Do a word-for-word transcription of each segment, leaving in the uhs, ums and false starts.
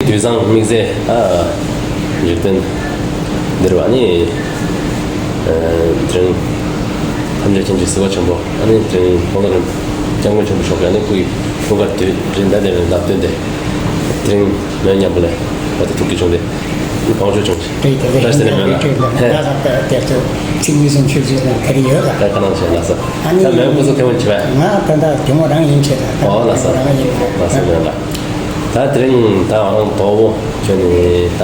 དུས་བཟང་དམིགས་བསལ་ཨ་འཇིག་རྟེན་འདིར་བ་ནི་ཨ་དེ་རིང་ཐམས་ཅད་མཁྱེན་ཅིང་གཟིགས་པ་ཆེན་པོ་ཨ་ནི་དེ་རིང་ཁོང་རིམ་སྐྱབས་མགོན་ཆེན་པོ་མཆོག་གི་ཨ་ནི་སྐུ་ཡི་འཁྲུངས་སྐར་དུས་རིམ་པ་དེ་རིང་ལ་བསྟུན་ཏེ་དེ་རིང་མོན་མཉམ་པོ་ལས་བ་དེ་ཐུགས་ཀྱི་བྱུང་སྟེ་ཨི་བང་ཆུ་བྱུང་། དེ་དེ་བཀྲ་ཤིས་བདེ་ལེགས་མེད་ལ། ཧེ། ང་ལ་དེ་དེ་ཚོ་ཚིག་གཉིས་གསུམ་ཆུ་ཚོད་ཙམ་ག་རེ་ཡོད་ལ། ད་ག་ནང་བྱས་ལ་ས། ཨ་ནི་ད་མོན་སྐུ་གཟུགས་ཐེ་ཝན་ཆེ་བས། ང་ད་ད་དེ་མོ་རང་ཡིན་ཆེ་ད། ཨོ་ལ་ས། དེ་མོ་རང་ཡིན། ལ་ས་མེད་ལ། ད་དེ་རིང་ད་ང་རང་དོ་བོ་ཁྱོད་ནི་ད་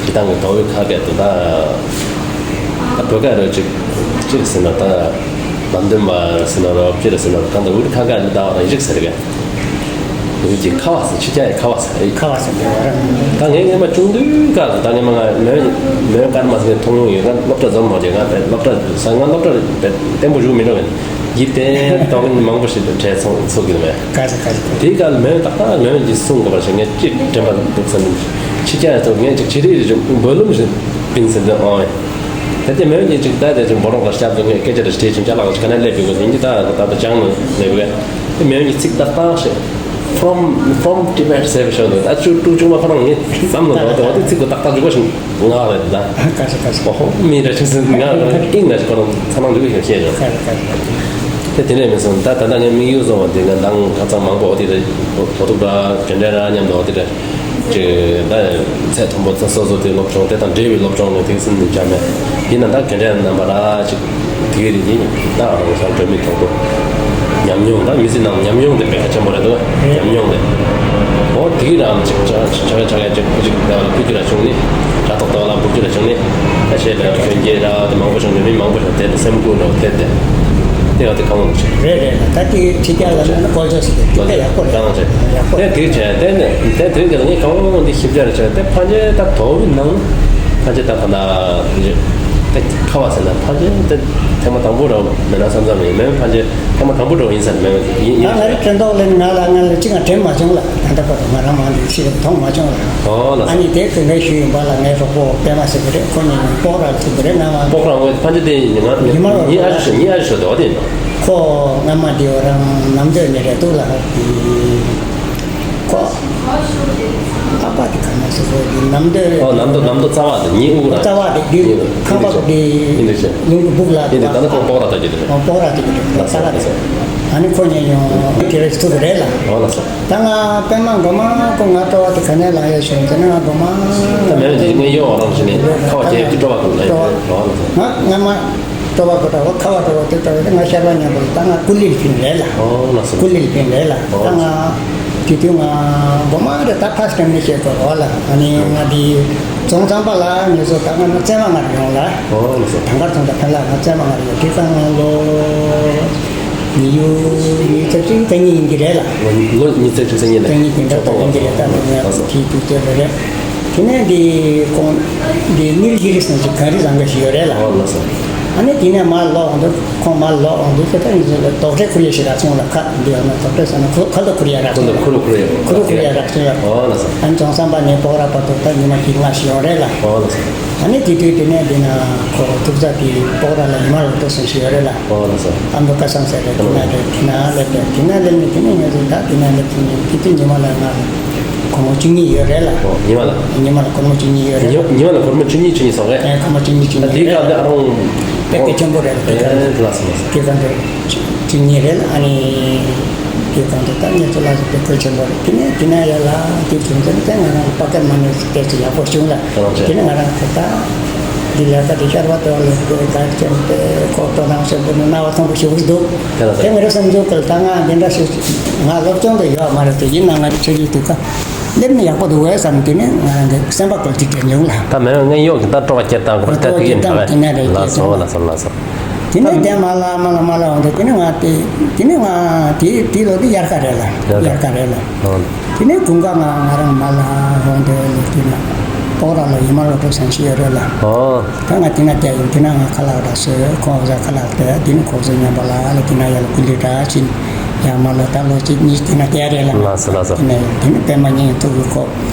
སྤྱིར་བཏང་གི་དོ་བོའི་ཁ་སྐད་དུ་ད་ད་བོད་སྐད་རེ་ཅིག་ཅིག་ཟེར་ན་ད་ལམ་སྟོན་པ་ཟེར་ན་རོ་ཅིག་ཟེར་ན་རོ་ད་ད་འུ་ཁ་སྐད་ནི་ད་ང་རང་ཡིག་ཟེར་གི། འུ་ཅིག་ཁ་བ་ཟེར་ཕྱི་རྒྱལ་ཡི་ཁ་བ་ཟེར། ཁ་བ་ཟེར་གི་བ་ར། ད་ངས་ངས་མ་ཆུང་དུས་སྐབས་སུ་ད་ངས་མ་ང་མོན་མོན་སྐར་མ་ཟེར་མཐོང་མྱོང་ཡོད། ང་སློབ་གྲྭ་འཛོམས་མ་བྱས། ང་སློབ་གྲྭ་ས་ང་སློབ་གྲྭ་བརྟན་པོ་བཞུགས་མི་འགྲོ་བས། ཡིབ་སྟེ་ཏོག་ནི་མང་པོ་ཞིག་ཏུ་བྲལ་སོང་སོང་གི་མེད། ག་ས་ག་ས། དེའི་སྐབས་མོན་ཏག་ཏག་མོན་གྱི་གསུང་དགོས་པ་ཞིག་ངས་ཅིག་དྲན་པ་འདུག་ཟེར་ནས་ཕྱི་རྒྱལ་དུ་ངས་ཅིག་ཅི་རིགས་རིགས་ཅིག་འབུལ་ལམ་ཞིག་བིན་ཟེར་འདུག་ཨང་། ད་དེ་མོན་གྱི་ཅིག་ད་དེ་ཅིག་འབོ་རོགས་ལ་ཞབས་ཏུ་ངས་སྐད་ཆ་རེ་དྲིས་ཅིག་ཅ་ལག་ཅིག་ག་ནས་སླེབས་ཡོད་གོ་ཟེར་ཡིན་གྱི་ད་ད་ད་ཅང་ནས་སླེབས་ཡོད། དེ་མོན་གྱི་ཚིག་ཏག་ཏག་ཞིག From from Tibet ཟེར་བ་ཤོད་འདུག་ད་ཅུ་ཀྲུག་ཅུང་མ་ཁོ་རང་ངས་བསམ་བློ་འདུག་ད་དེ་ཚིག་གོ་ཏག་ཏག་འཇུག་པ་ཞིག་ང་རེད་ད། ཁ་ཤས་ཁ་ཤས། ཨོ་ཧོ་མི་རེ་ཅིག་སྲིད་ང་རང་ཨིན་ན་ཅིག་ཁོ་རང་ཚ་ནང་འཇུག་གི་ཤེས་ཤེས་རེད། ཁ་ཤས་ཁ་ཤས། དེ་དེ་ནས་མི་སོང་ད་ད་ལྟ་ངས་དམིགས་ཡུལ་སོང་བ་དེ་ང་མདང་ཁ་ཚང་མང་པོ་འོ་དེ་རེད། འོ་ཐུག་ར་གན་རེ་ར་མཉམ་དུ་འོ་དེ་རེད། ཅེ་ད་ཚད་མཐོན་པོ་ཚ་སོ་སོ་དེ་སློབ་སྦྱོང་དེ་དང་འབྲེལ་བའི་སློབ་སྦྱོང་ནས་དེ་སྲིད་དུ་བྱ་མེད། ཡིན་ན་ད་གན་རེ་རྣམ་པ་ར་ཅིག་དེ་གི་རིགས་ཡིན་ད་རང་སང་སྒྲོན་མེ་ཐོག་ཏུ་ཉམས་མྱོང་ད་མི་ཚེ་ནང་ཉམས་མྱོང་དེ་དཔེ་ཁ་ཆེན་པོ་རེད་དོ། ཉམས་མྱོང་དེ། འོ་དེ་གི་རང་ཅིག་ཆ་ཆ་ཆ་ཆ་ཅིག་ཅིག་ད་ཕུལ་རྒྱུ་ར་བྱུང་ནི། དྲ་ཐོག་ཏུ་ལ་འབུལ་རྒྱུ་ར་བྱུང་ནི། ད་ཤེས་པའི་གྱོན་སྐྱེས་ར་དེ་མང་པོ་བྱུང་ནི་མི་མང་པོ་བྱུང་དེ་དེ་སེམས་ཁུར་ར་དེ་དེ་དེ་ཡང་དེ་གང་བྱུང་རེད་རེད། ད་དེ་ཕྱི་རྒྱལ་ལ་ནི་བཀོལ་སྤྱོད་ཟེར་དེ་དེ་ཡག་པོ་རེད། གང་བྱུང་ཡག་པོ་དེ་རེད། དེ་བྱས་དེ་ནི་དེ་དེ་གི་ངས་གང་འདི་ཞིབ་ཆ་རེ་བྱས་དེ་ཕན་ཆད་ད་དོ་བའི་ནང་ཕན་ཆད་ད་ཕན་ད་དེ་ཁ་བ་ཟེར་ན་ཕན་ཆད་དེ་ཐེངས་མ་དང་པོ་ར་མེད་ན་བསམ་བསམ་ཡིན་མེད་ཕན་ཆད། ཐེངས་མ་དང་པོ་འགྲོ་ཡིན་ཟེར་མེད་ཡིན་ཡིན། ང་ང་རི་དྲན་ཐོག་ལས་ང་ལ་ང་ལ་ཅི་ང་དྲན་མ་བྱུང་ལ། ད་ལྟ་བར་དུ་ང་རང་མ་འདི་ཕྱི་ལ་མཐོང་མ་བྱུང་ལ། ཨོ་ལ། ཨ་ནི་དེ་དེ་འདྲ་ཞུ་ཡིན་པ་ལ་ངའི་གྲོགས་པོ་པད་མ་ཟེར་གི་རེད། ཁོ་གཉིས་སྤོག་ར་ཟེར་གི་རེད། ང་མ་སྤོག་ར་འོང་ཕན་ཆད་དེ་ང་ཉི་མ་ལ་ཉི་ཨ་ཞུ་ཉི་ཨ་ཞུ་དོ་དེ་ཡིན་ནོ། ཁོ་ང་མ་འདི་འོ་རང་ནམ་དོད་ནས་རེད་འདུག་ལ། ཁོ། ཨ་ཕ་དེ་ག་ནས་སུ་ཁོ་དེ་ནམ་དོད། ཨོ་ནམ་དོད་ནམ་དོད་རྩ་བ་དེ་ཉི་འུག་ར། རྩ་བ་དེ་དེ་ཁང་པ་དེ་ཡིན་འདུག་ཟེར། ལུང་གི་སྦུག་ལ་ཡིན་འདུག་ད་ནི་ཁོ་སྤོག་ར་ལྟ་རྒྱུ་དེ་རེད། ཨོ་སྤོག་ར་དེ་གི་རེད། རྩ་བ་དེ་ཨ་ནི་ཁོ་ཉན་ཡོང་དེ་རེད་ཐུག་རེད་ལ། ཨོ་ལ་སོ། ད་ང་པད་མ་མགོ་མ་ཁོ་ང་སྤྲོ་བ་དེ་ག་ནས་ལ་ཡོད་ཞུ་དེ་ནི་ང་མགོ་མ། ད་མེད་ཅིག་ངས་ཡོད་རང་ཞིག་ནས་ཁ་བ་ཁྱེད་ཀྱི་སྤྲོ་བ་ཀུན་ལ་ཡོད་རེད། ཨོ་ལ་སོ། ང་ང་མ། སྤྲོ་བ་ཁོ་ད་བ་ཁ་བ་སྤྲོ་བ་དེ་ལྟ་བུ་དེ་ང་ཤར་བ་ཉམས་པོ་ད་ང་ཀུ་ལིར་ཕིན་རེད་ལ། ཨོ་ལགས་སོ། ཀུ་ལིར་ཕིན་རེད་ལ། ཨོ་ད་ང་དེ་དུས་ང་མགོ་མ་རེད་ད་ཕ་སི་ཊེམ་ནི་ཤེས་དགོས་རོགས་ལ། ཨ་ནི་ང་དེ་རྫོང་ཚང་པ་ལ་ངེད་ཚོ་ད་ང་ན་བཙས་མ་ང་རེ་ཡོང་ལ། ཨོ་ལགས་སོ། དང་གར་རྫོང་ད་ཕན་ལ་ང་བཙས་མ་ང་རེ་ཡོང་དེ་ད་ང་ལོ་ཉི་ཡུ་ཉི་ཤུ་རྩ་གཅིག་རྩ་གཉིས་ཡིན་གྱི་རེད་ལ། ལོ་ཉི་ཤུ་རྩ་གཅིག་རྩ་གཉིས་ལ། རྩ་གཉིས་དེ་འདྲ་ད་ཡིན་གྱི་རེད་ད་ལོ་ང་ལགས་སོ། དེ་དུས་དེ་ལ་རེད། དེ་ནས་འདི་ཁོང་འདི་ནིལ་གྷི་རིས་ནང་ཅིག་གངས་རི་བཟང་པོ་ཞིག་ཡོད་རེད་ལ། ཨོ་ལགས་སོ། ཨ་ནི་དེ་ནས་མར་ལོག་འོང་དུས་ཁོང་མར་ལོག་འོང་དུས་ཁོ་ད་ནི་དོག་ཁྲེ་ཁུར་ཡ་ཞིག་རག་སོང་ལ། ཁ་འདི་ཡོད་ན་དོག་ཁྲེ་ཟེར་ན་ཁུ་ཁ་ལོ་ཁུར་ཡ་རག་སོང་ལ། ཁུར་ལོ་ཁུར་ལོ་ཁུར་ཡ། ཁུར་ལོ་ཁུར་ཡ་རག་སོང་ལ། ཨོ་ལགས་སོ། ཨ་ནི་རྫོང་ཚང་པ་ནས་སྤོག་ར་བར་དུ་ད་ཉི་མ་བཞི་ལྔ་ཞིག་ཡོད་རེད་ལ། ཨོ་ལགས་སོ། ཨ་ནི་དེ་དུས་དེ་ནས་འདི་ན་ཁོ་ཐུག་ས་དེ་སྤོག་ར་ལ་ཉི་མ་ལོ་ཏོ་སོང་ཞིག་ཡོད་རེད་ལ། ཨོ་ལགས་སོ། ཨ་མདོ་ཁ་སང་ཟེར་རེད་དེ་ན་རེད་དེ་ན་སླེབས་རེད། དེ་ན་སླེབས་ནས་དེ་ནས་ངེད་ཚོ་ད་དེ་ན་སླེབས་དུས་ནས་དེ་དུས་ཉི་མ་ལ་ང་ལ། སྒོར་མོ་བཅུ་གཉིས་ཡོད་རེད་ལ། ཨོ་ཉི་མ་ལ། ཉི་མ་ལ་སྒོར་མོ་བཅུ་གཉིས་ཡོད་རེད། ཉི་ཉི་མ་ལ་སྒོར་མོ་བཅུ་གཉིས་བཅུ་གཉིས་སོགས་རེད། ཨེ་སྒོར་མོ་བཅུ་གཉིས་བཅུ་གཉིས་ད་དེའི་རེད། སྐབས་དེ་ཨ་རུང་། དཔེ་གལ་ཆེན་པོ་རེད་དེ་ག་ཨེ་ལགས་སོ་ལགས་སོ། དེ་ག་དེ་བཅུ་གཉིས་རེད་ལ། ཨ་ནི་དེ་ག་དེ་ད་ངེད་ཚོ་ལ་དཔེ་གལ་ཆེན་པོ་རེད། དེ་ནས་དེ་ན་ཡར་ལ་དེ་བྱུང་ཚེ་ད་ང་རང་ཕ་སྐད་མ་ནས་དེ་ཚོ་ཡག་པོ་བྱུང་ལ། ཨ་རུང་ཆེ། དེ་ནས་ང་རང་ཚོ་ད་འདི་ལས་ཀ་དེ་ཤར་བ་དེ་བ་ལས་དེ་ག་ཆེན་པོ་ཁོ་སྤྲོ་སྣང་ཆེན་པོ་ནས་སྣང་བ་མཐོན་པོ་ཞུ་གི་འདུག་ཁྱེད་རང་དེ་ཚོ། ངེད་རང་བསམ་ཚུལ་ཁུལ་ད་ང་འདི་འདྲ་ཞིག་ང་སློབ་སྦྱོང་དུ་ཡོད་མ་རེད་དེ། ཡིན་ན་ང་ཆོས་ཀྱི་དུས་ཀ་སླེབས་ནས་ཡག་པོ་འདུག་བས་བསམ་དེ་ནས་ང་རང་གི་སེམས་པ་ཁུལ་གྱི་དྲན་བྱུང་ལ། ད་མེད་ངས་གཡོག་གི་ད་སྤྲོ་བ་སྐྱེད་སྟངས་ཁོ་ད་དེ་ཡིན་ད་བས། དེ་ནས་རེད། ལགས་སོ་ལགས་སོ་ལགས་སོ། དེ་ནས་དེ་མ་ལ་མ་ལ་མ་ལ་འོང་དུས་དེ་ནས་ང་དེ་དེ་ནས་ང་དེ་དེ་ལོ་དེ་དབྱར་ཁ་རེད་ལ། དབྱར་ཁ། དབྱར་ཁ་རེད་ལ། ཨོ། དེ་ནས་དགུན་ཁ་ང་ང་རང་མ་ལ་འོང་དུས་ནས་དེ་ན་སྤོག་ར་ལ་ཡུལ་མ་ལོ་གྲོགས་སང་ཞིག་ཡོད་རེད་ལ། ཨོ། ད་ང་དེ་ན་བསྡད་ཡོད། དེ་ན་ང་ཁ་ལག་ར་བཟོས། ཁོང་ཚོ་ཁ་ལག་དེ་དེ་ནི་ཁོང་ཚོ་མཉམ་པ་ལ་ཨ་ལ་དེ་ན་ཡར་ལ་ཀུ་ལི་འདྲ་ཕྱིན། ཡར་མར་ལ་ད་ལོ་གཅིག་གཉིས་དེ་ན་བསྡད་རེད་ལ། ལགས་སོ་ལགས་སོ། དེ་ནས་དེ་ནི་དཔེ་མ་ཉན་ཐུག་གི། ཁོ་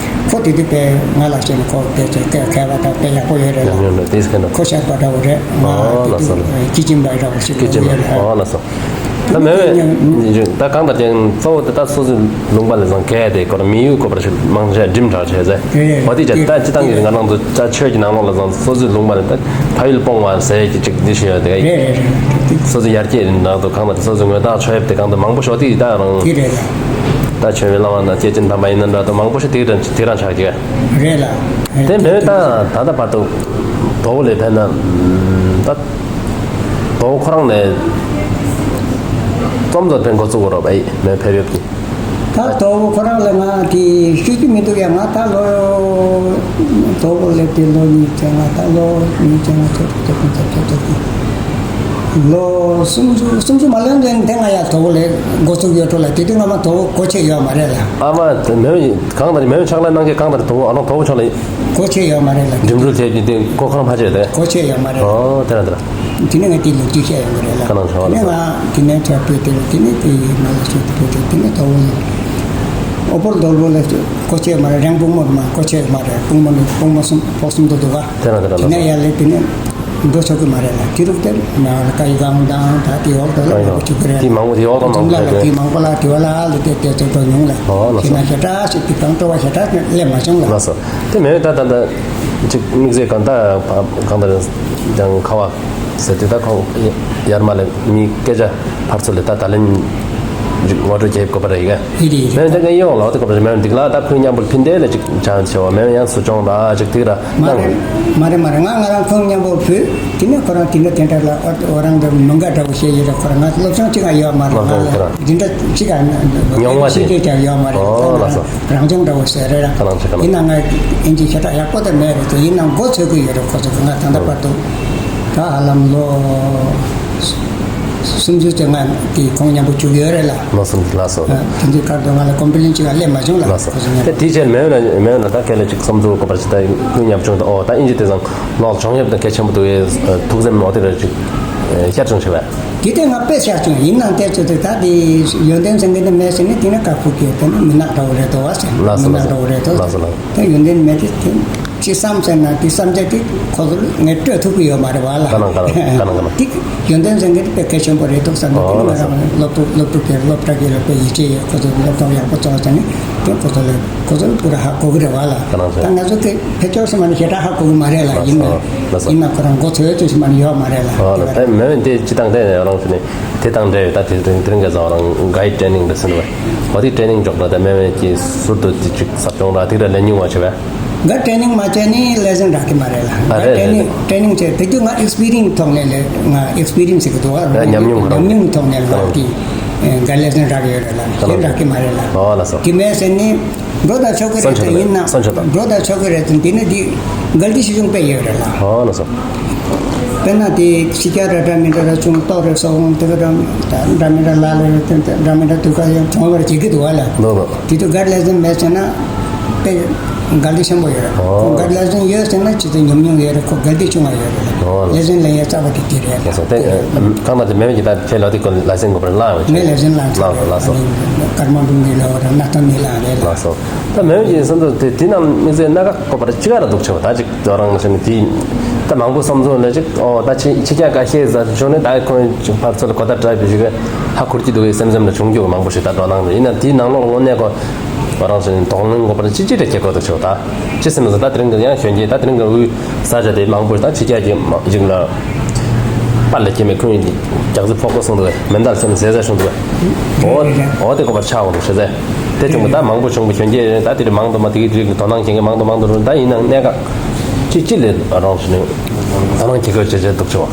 ཁོ་དེ་དུས་དཔེ་ང་ལ་བྱས་ནས་ཁོ་དེ་ཚོ་སྐད་མཁས་པ་དང་དཔེ་ཡག་པོ་ཡོད་རེད་ལ། ཡོད་ཡོད་དེ་སྐད་ན། ཁོ་ཤར་པ་འདྲ་བོ་རེད། ང་ཨོ་དེ་ལགས་སོ་དུས་ལགས། སྐྱིད་ཅིང་འབའ་འདྲ་བོ་ཞིག་སྐྱིད་ཅིང་ཡོད་རེད། ཨོ་ལགས་སོ། ད་མེན་མེན། ད་གང་ལྟར་ཀྱང་གཙོ་བོ་དེ་ད་སོ་སོའི་ལུང་པ་ལ་ཙང་གལ་ཏེ་ཁོ་རང་མི་ཡུལ་སྐོར་བ་ཞིག་མང་ཆེ་འགྲིམ་དྲགས་བྱས་ཟེར། རེད་རེད། འོ་དེ་ཅག་ད་སྤྱིར་བཏང་གི་ང་རང་ཚོ་ད་ཆོས་ཀྱི་ནང་ལོགས་ལ་ཙང་སོ་སོའི་ལུང་པ་ལ་ད་ཕ་ཡུལ་སྤོང་བ་ཟེར་གྱི་ཅིག་འདི་ཞིག་ཡོད་དེ། རེད་རེད་རེད། སོ་སོའི་ཡར་རྒྱས་ནང་དུ་གང་ལྟར་སོ་སོའི་ངོས་ཐག་ཆོད་ཡོད་དེ་གང་དུ་མང་པོ་ཞིག་འོ་དེ་ད་རང་དེ་རེད་ལ། ད་ཆོས་མེད་བླ་མ་དང་སྐྱེས་ཆེན་དམ་པ་ཡིན་ན་འདྲ་དང་མང་པོ་ཞིག་དེ་རང་དེ་རང་ཆགས་ཀྱི། རེད་ལ། དེ་མེད་ད་ད་ལྟ་བར་དུ་དོ་བོ་ལས་ཕན་ན་ད་དོ་བོ་ཁོ་རང་ནས་རྩོམ་རྩོམ་ཕན་འགོ་བཙུགས་རོགས་ཨེ་མེད་ཕེབས་ཡོད་ཀྱི། ད་དོ་བོ་ཁོ་རང་ལ་ང་དེ་ཤོད་ཀྱི་མི་འདུག་ཡ། ང་ད་ལོ་དོ་བོ་ལས་དེ་ལོ་གཉིས་ཚན་ང་ད་ལོ་གཉིས་ཚན་ང་ཚོ་ཚོ་ཚོ་ཚོ་ཚོ་ཚོ། ལོ་སུམ་ཅུ་སུམ་ཅུ་མ་ལོན་ཙམ་དེ་ང་ཡ་དོ་བོ་ལས་འགོ་བཙུགས་ཡོད་འགྲོ་ལ། དེ་དུས་ང་མ་དོ་བོ་སྒོ་ཕྱེ་ཡོད་མ་རེད་ལ། ཨ་མ་དེ་མེད་གང་ལྟར་མེད་ཕྱག་ལས་གནང་མཁན་གང་ལྟར་དོ་བོ་ཨ་ནོ་དོ་བོ་ཕྱོགས་ལ་སྒོ་ཕྱེ་ཡོད་མ་རེད་ལ། འགྲིམ་འགྲུལ་བྱས་ཀྱི་དེ་སྒོ་ཁོ་རང་ཕ་ཆེ་དེ་སྒོ་ཕྱེ་ཡོད་མ་རེད་ལ། ཨོ་དེ་རང་དེ་རང་། དེ་ནས་ང་དེ་ལོ་རྒྱུས་བཤད་ཡོང་གི་རེད་ལ། ཁ་ནང་ཆོག་ལ། དེ་ནས་ང་དེ་ནས་ཁྱོད་བོད་དེ་ལ་དེ་ནས་དེ་མ་ལ་ཆོས་དེ་བོད་དེ་དེ་ནས་དོ་བོ་ལ་ཨོ་པོར་དོ་བོ་ལ་སྒོ་ཕྱེ་མ་རེད། རང་བུ་མོ་མ་སྒོ་ཕྱེ་མ་རེད། བུ་མོ་ནི་བུ་མོ་གསུམ་ཕོ་གསུམ་དུ་འདུག་ག། དེ་རང་དེ་རང་དེ་ལ་ནས་ཡར་ལས་དེ་ནས་འགྲོ་ཆོག་གི་མ་རེད་ལ། དེ་རུ་དེ་ནས་ཀ་ཡི་གང་དང་ད་དེ་འོག་ཏུ་ལ་འགྲོ་ཆོག་གི་རེད། དེ་མང་པོ་དེ་འོག་ཏུ་མང་པོ་ལ་དེ་མང་པོ་ལ་དེ་བ་ལ་ལ་དེ་དེ་ཚོ་འགྲོ་མྱོང་ལ། ཨོ་ལ་ཤི་ན་ཤ་ཏྲ་ཞིག་དེ་གང་སྤྲོ་བ་ཤ་ཏྲ་ལས་མ་བྱུང་ལ། ལགས་སོ། དེ་མེད་ད་ད་ད་ཅིག་དམིགས་བསལ་གང་ད་གང་ད་ཡང་ཁ་བ་ཟེར་དེ་ད་ཁོང་ཡར་མ་ལས་མི་སྐད་ཆ་ཕར་ཚུར་ལས་ད་ད་ལན་ཅིག་ངོ་སྤྲོད་རྒྱབ་དགོས་པ་རེད་ཡ། ཧི་རི་ཧི་རི། མེད་ད་ག་ཡོང་ལ་འོ་དེ་དགོས་པ་རེད། མེད་འདི་ལ་ད་ཁོང་མཉམ་པོ་ཕིན་དེ་ལ་ཅིག་ཆང་ཆེ་བ་མེད་ཡང་སུ་ཅོང་ད་ཅིག་དེ་ར་མ་རེད། མ་རེད་མ་རེད། ང་ང་རང་ཁོང་མཉམ་པོ་ཕུད་དེ་ནས་ཁོ་རང་དེ་འདྲ་དེ་འདྲ་ལ་ཨོ་རང་དང་མི་འགའ་འདྲ་བོ་བཤད་ཡོད་རེད། ཁོ་རང་ང་སློབ་སྦྱོང་གཅིག་ཡང་ཡོད་མ་རེད། ང་ལ་དེ་འདྲ་གཅིག་ཡང་མྱོང་བ་ཤེས་ཡོན་ཀྱང་ཡོད་མ་རེད། ཨོ་ལགས་སོ། རང་སྦྱོང་འདྲ་བོ་ཟེར་རེད་ར། ཁ་ནང་ཆེ་ཁ་ནང་། ཡིན་ན་ང་ཨིན་ཇི་ཤ་ཁྲག་ཡག་པོ་དེ་མེད་རེད་དེ། ཡིན་ན་མགོ་ཚོད་ཀྱི་ཡོད་རེད། ཁོ་ཚོ་ང་ད་ལྟ་བར་དུ་ད་ཧ་ལམ་ལོ་སུམ་ཅུ་ཙམ་ང་དེ་ཁོང་མཉམ་པོ་བཅུག་ཡོད་རེད་ལ། ལགས་སོ་ལགས་སོ། དེ་ཚོའི་ཁར་དུ་ང་ལ་ཀོམ་པི་ལེན་ཅིག་ལ་སླེབས་མ་བྱུང་ལ། ལགས་སོ། ཁོ་ཚོ་མཉམ་པོ། དེ་དེའི་ཕྱིར་མེད་ན་མེད་ན་ད་ཁྱེད་ལ་ཅིག་བསམ་ཚུལ་གོ་པར་ཅིག་ད་ཁོང་མཉམ་བྱུང་ད། ཨོ་ད་ཨིན་ཇི་དེ་ཚང་ལོག་བྱུང་ཡོད་ད་གལ་ཆེན་པོ་འདུག་ཨེ། ཐུགས་སེམས་ཨོ་དེ་རེད་ཅིག་ཤར་བྱུང་ཆེ་བས། དེ་དེ་ང་དཔེ་ཤར་བྱུང་། ཡིན་ནའང་དེ་ཚོ་དེ་ད་དེ་ཡོན་ཏན་ཟེར་མཁན་དེ་མེད་ཟེར་ནས་དེ་ནས་ཀ་ཁུག་གི་དེ་ནས་མི་ནག་འདྲ་བོ་རེད་དོ་བ་ཟེར། ལགས་སོ། མི་ནག་འདྲ་བོ་རེད་དོ། ལགས་སོ་ལགས། དེ་ཡོན་ཏན་མེད་དེ་དེ་ཅི་བསམ་ཟེར་ན་དེ་བསམ་བྱ་དེ་ཁོ་ཚོར་ངས་སྤྲོད་ཐུབ་ཀྱི་ཡོད་མ་རེད་བ་ལ། ཁ་ནང་ཁ་ནང་ཁ་ནང་ཁ་ནང་། དེ་ཡོན་ཏན་ཟེར་མཁན་དེ་དཔེ་གལ་ཆེན་པོ་རེད་འདུག་བསམ་ནས་དེ་ནས་ང་རང་སློབ་ཕྲུག་སློབ་ཕྲུག་གི་སློབ་གྲྭ་གི་ལ་དཔེ་ཡིད་ཆེས་ཡོད། ཁོ་ཚོ་སློབ་སྦྱོང་ཡག་པོ་བྱུང་ཟེར་ནས་དེ་ཁོ་ཚོ་ལ་ཁོ་ཚོར་པུ་ར་ཧ་གོ་གི་རེད་བ་ལ། ཁ་ནང་ད་ང་ཚོ་དེ་ཕལ་ཆེར་སོང་མ་ནས་ཞེ་དྲག་ཧ་གོ་གི་མ་རེད་ལ། ཡིན་ན་ལགས་སོ། ཡིན་ན་ཁོ་རང་མགོ་ཚོས་ཚོས་མ་ནས་ཡོད་མ་རེད་ལ། ཨོ་ལགས། དེ་མེད་དེ་སྤྱིར་བཏང་དེ་རང་ཚོ་ནས་དེ་དང་འབྲེལ་ཡོད་ད་དེ་རིང་དེ་རིང་ག་ཚོ་རང་གའིཌ་ཊེ་ནིང་འདྲ་ཟེར་བ་འོ་དེ་ཊེ་ནིང་འཇོག་འགྲོ་དེ་མེད་མེད་ཀྱི་ཟུར་དུ་དེ་ཅིག་ཟབ་སྦྱོང་ར་དེ་ར་ལས་ཉུང་བ་བྱེད་བས། གའིཌ་ཊེ་ནིང་མ་བྱས་ནི་ལེ་སན་རག་གི་མ་རེད་ལ། ཨ་རེད་རེད། ཊེ་ནིང་ཊེ་ནིང་བྱས་དེ་དུས་ང་ཨེགས་པི་རི་ཡེན་སི་ཐོག་ནས་ལས་ང་ཨེགས་པི་རི་ཡེན་སི་ཟེར་གི་འདུག་བ། ཨ་ཉམས་མྱོང་རང་ཉམས་མྱོང་ཐོག་ནས་ལ་དེ་གའིཌ་ལེ་སན་རག་ཡོད་རེད་ལ། གཞན་རག་གི་མ་རེད་ལ། ཨོ་ལགས་སོ། དེ་མེད་ཟེར་ནི། འགྲོ་ད་ཆོག་གི་རེད་དེ། ཡིན་ན་འགྲོ་ད་ཆོག་གི་རེད་དེ། འདི་ནི་འདི་གལ་ཏེ་ཤི་བྱུང་དཔེ་ཡོད་རེད་ལ། ཨོ་ལགས་སོ། དཔེར་ན་དེ་ཕྱི་རྒྱལ་ར་འདྲ་མི་འདྲ་ར་བྱུང་ལྟོགས་རེད་སོགས་འོང་དེ་ག་འདྲ་འདྲ་མི་འདྲ་ལ་ལ་རེད་དེ་འདྲ་མི་འདྲ་དུས་ཀ་ཡང་གྲོངས་པར་བྱེད་ཀྱི་འདུག་བ་ལ། ལོ་ལོ། དེ་དུས་གལ་ཏེ་ལེ་སན་མེད་ཟེར་ན་དཔེ་གལ་ཏེ་ཆེན་པོ་ཡོད་རེད། ཨོ། ཁོ་གལ་ཏེ་ལེ་སན་ཡོད་ཟེར་ན་ཅི་ཚོད་ཉམས་མྱོང་ཡོད་རེད། ཁོ་གལ་ཏེ་ཆུང་བ་ཡོད་རེད་ལ། ཨོ་ལགས། ལེ་སན་ལེན་ཡ་རྩ་བ་དེ་དེ་རེད་ལ། ལགས་སོ། དེ་གང་ལྟར་དེ་མེད་མེད་ཀྱི་ད་ཁྱེད་ལ་དེ་ཀོ་ལེ་སན་གོ་པར་ལ་ངས་ལེ་སན་ལ་ལགས་སོ། ལགས་སོ། ཀར་མ་འབྲུག་ནས་ལ་བ་ར་ན་ཐང་ནས་ལ་རེད་ལ། ལགས་སོ། ད་མེད་ཀྱི་སོང་ཙང་དེ་དེ་ནང་དམིགས་བསལ་སྣ་ཁ་བཀོད་པར་ཅི་ག་ར་འདུག་ཆེ་བ། ད་ཅིག་ད་རང་ཞིག་ནི་དེ་ད་མང་པོ་བསམ་ཚུལ་ལ་ཅིག་ཨོ་ད་ཕྱི་ཕྱི་རྒྱལ་ཁ་ཤས་ཟ་བྱུང་ནས་ད་ཁོང་ཕར་ཚུར་ལ་གོ་བརྡ་སྤྲད་པའི་ཞིག་ཧ་གོ་གི་འདུག་བསམ་བསམ་ལ་བྱུང་རྒྱུ་མང་པོ་ཞིག་ད་འགྲོ་སྣང་རེད། ཡིན་ན་དེའི་ནང་ལོགས་དངོས་གནས་ཁོ་ང་རང་ཚོ་ནི་དོགས་སྣང་དགོས་པ་ཅི་ཅི་རེ་སྐྱེ་དགོས་འདུག་ཆོག་ད་ཅི་ཟེར་ན་ད་དེ་རིང་གི་ཡང་གཞོན་སྐྱེས་ད་དེ་རིང་གི་དབུས་ས་ཆ་དེ་མང་པོ་ད་ཕྱི་རྒྱལ་གྱི་མ་ཞིག་ལ་པར་ལ་སྐྱེས་མེད་ཁོང་ཡིན་རྒྱག་རྩིས་ཕོག་དགོས་གསུངས་འདུག་མེ་མདའ་སེམས་ཟེར་ཟེར་གསུངས་འདུག་འོ་འོ་དེ་དགོས་པ་ཆགས་འོང་འདུག་ཤེས་ཟེར་དེ་བྱུང་བ་ད་མང་པོ་བྱུང་བ་གཞོན་སྐྱེས་ད་དེ་རིང་མང་དུ་མ་དེ་གི་རིགས་དོ་སྣང་སྐྱེ་མཁན་མང་དུ་མང་དུ་རུ་ད་ཡིན་ནང་གནད་འགག་ཅི་ཅི་ལས་རང་ཞིག་ནི་དོ་སྣང་སྐྱེ་དགོས་བྱེད་བྱེད་འདུག་ཆོག་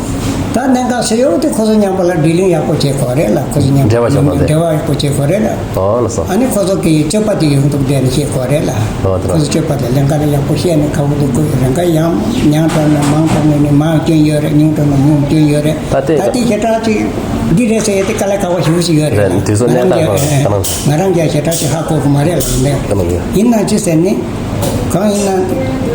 ད་གནད་འགག་ཆེ་ཡོད་དེ་ཁོ་ཚོ་མཉམ་པོ་ལ་ཌི་ལིང་ཡག་པོ་བྱེད་དགོས་རེད་ལ། ཁོ་ཚོ་མཉམ་པོ་འབྲེལ་བ་ཆགས་པ་དེ། འབྲེལ་བ་ཡག་པོ་བྱེད་དགོས་རེད་ལ། ཨོ་ལགས་སོ། ཨ་ནི་ཁོ་ཚོ་གི་སྤྱོད་པ་དེ་ཡོང་ཐུབ་བསྡད་ནས་བྱེད་དགོས་རེད་ལ། ཨོ་དེ་ཁོ་ཚོ་སྤྱོད་པ་དེ་ལན་ཁ་ལ་ཡག་པོ་བཤད་ནས་ཁ་བོ་དེ་དགོས་རེད། ཁ་ཡང་ཉང་དྲགས་ན་མང་དྲགས་ནས་ནི་མང་སྐྱོན་ཡོད་རེད། ཉུང་དྲགས་ན་ཉུང་སྐྱོན་ཡོད་རེད། ད་དེ་ད་དེ་ཞེ་དྲག་ཅིག་འདི་རེད་ཟེར་ཡས་དེ་དཀའ་ལས་ཁག་པོ་ཞེ་པོ་ཞིག་ཡོད་རེད་ལ། རེད། དེ་ཚོ་ང་རང་གནད་འགག་གི་ཁོ་རང་ང་རང་གི་ཞེ་དྲག་ཅིག་ཧ་གོ་གི་མ་རེད་ལ། ལན་ཁ་ནང་གི་ཡིན་ན་ཅི་ཟེར་ནི། གང་ཡིན་ན་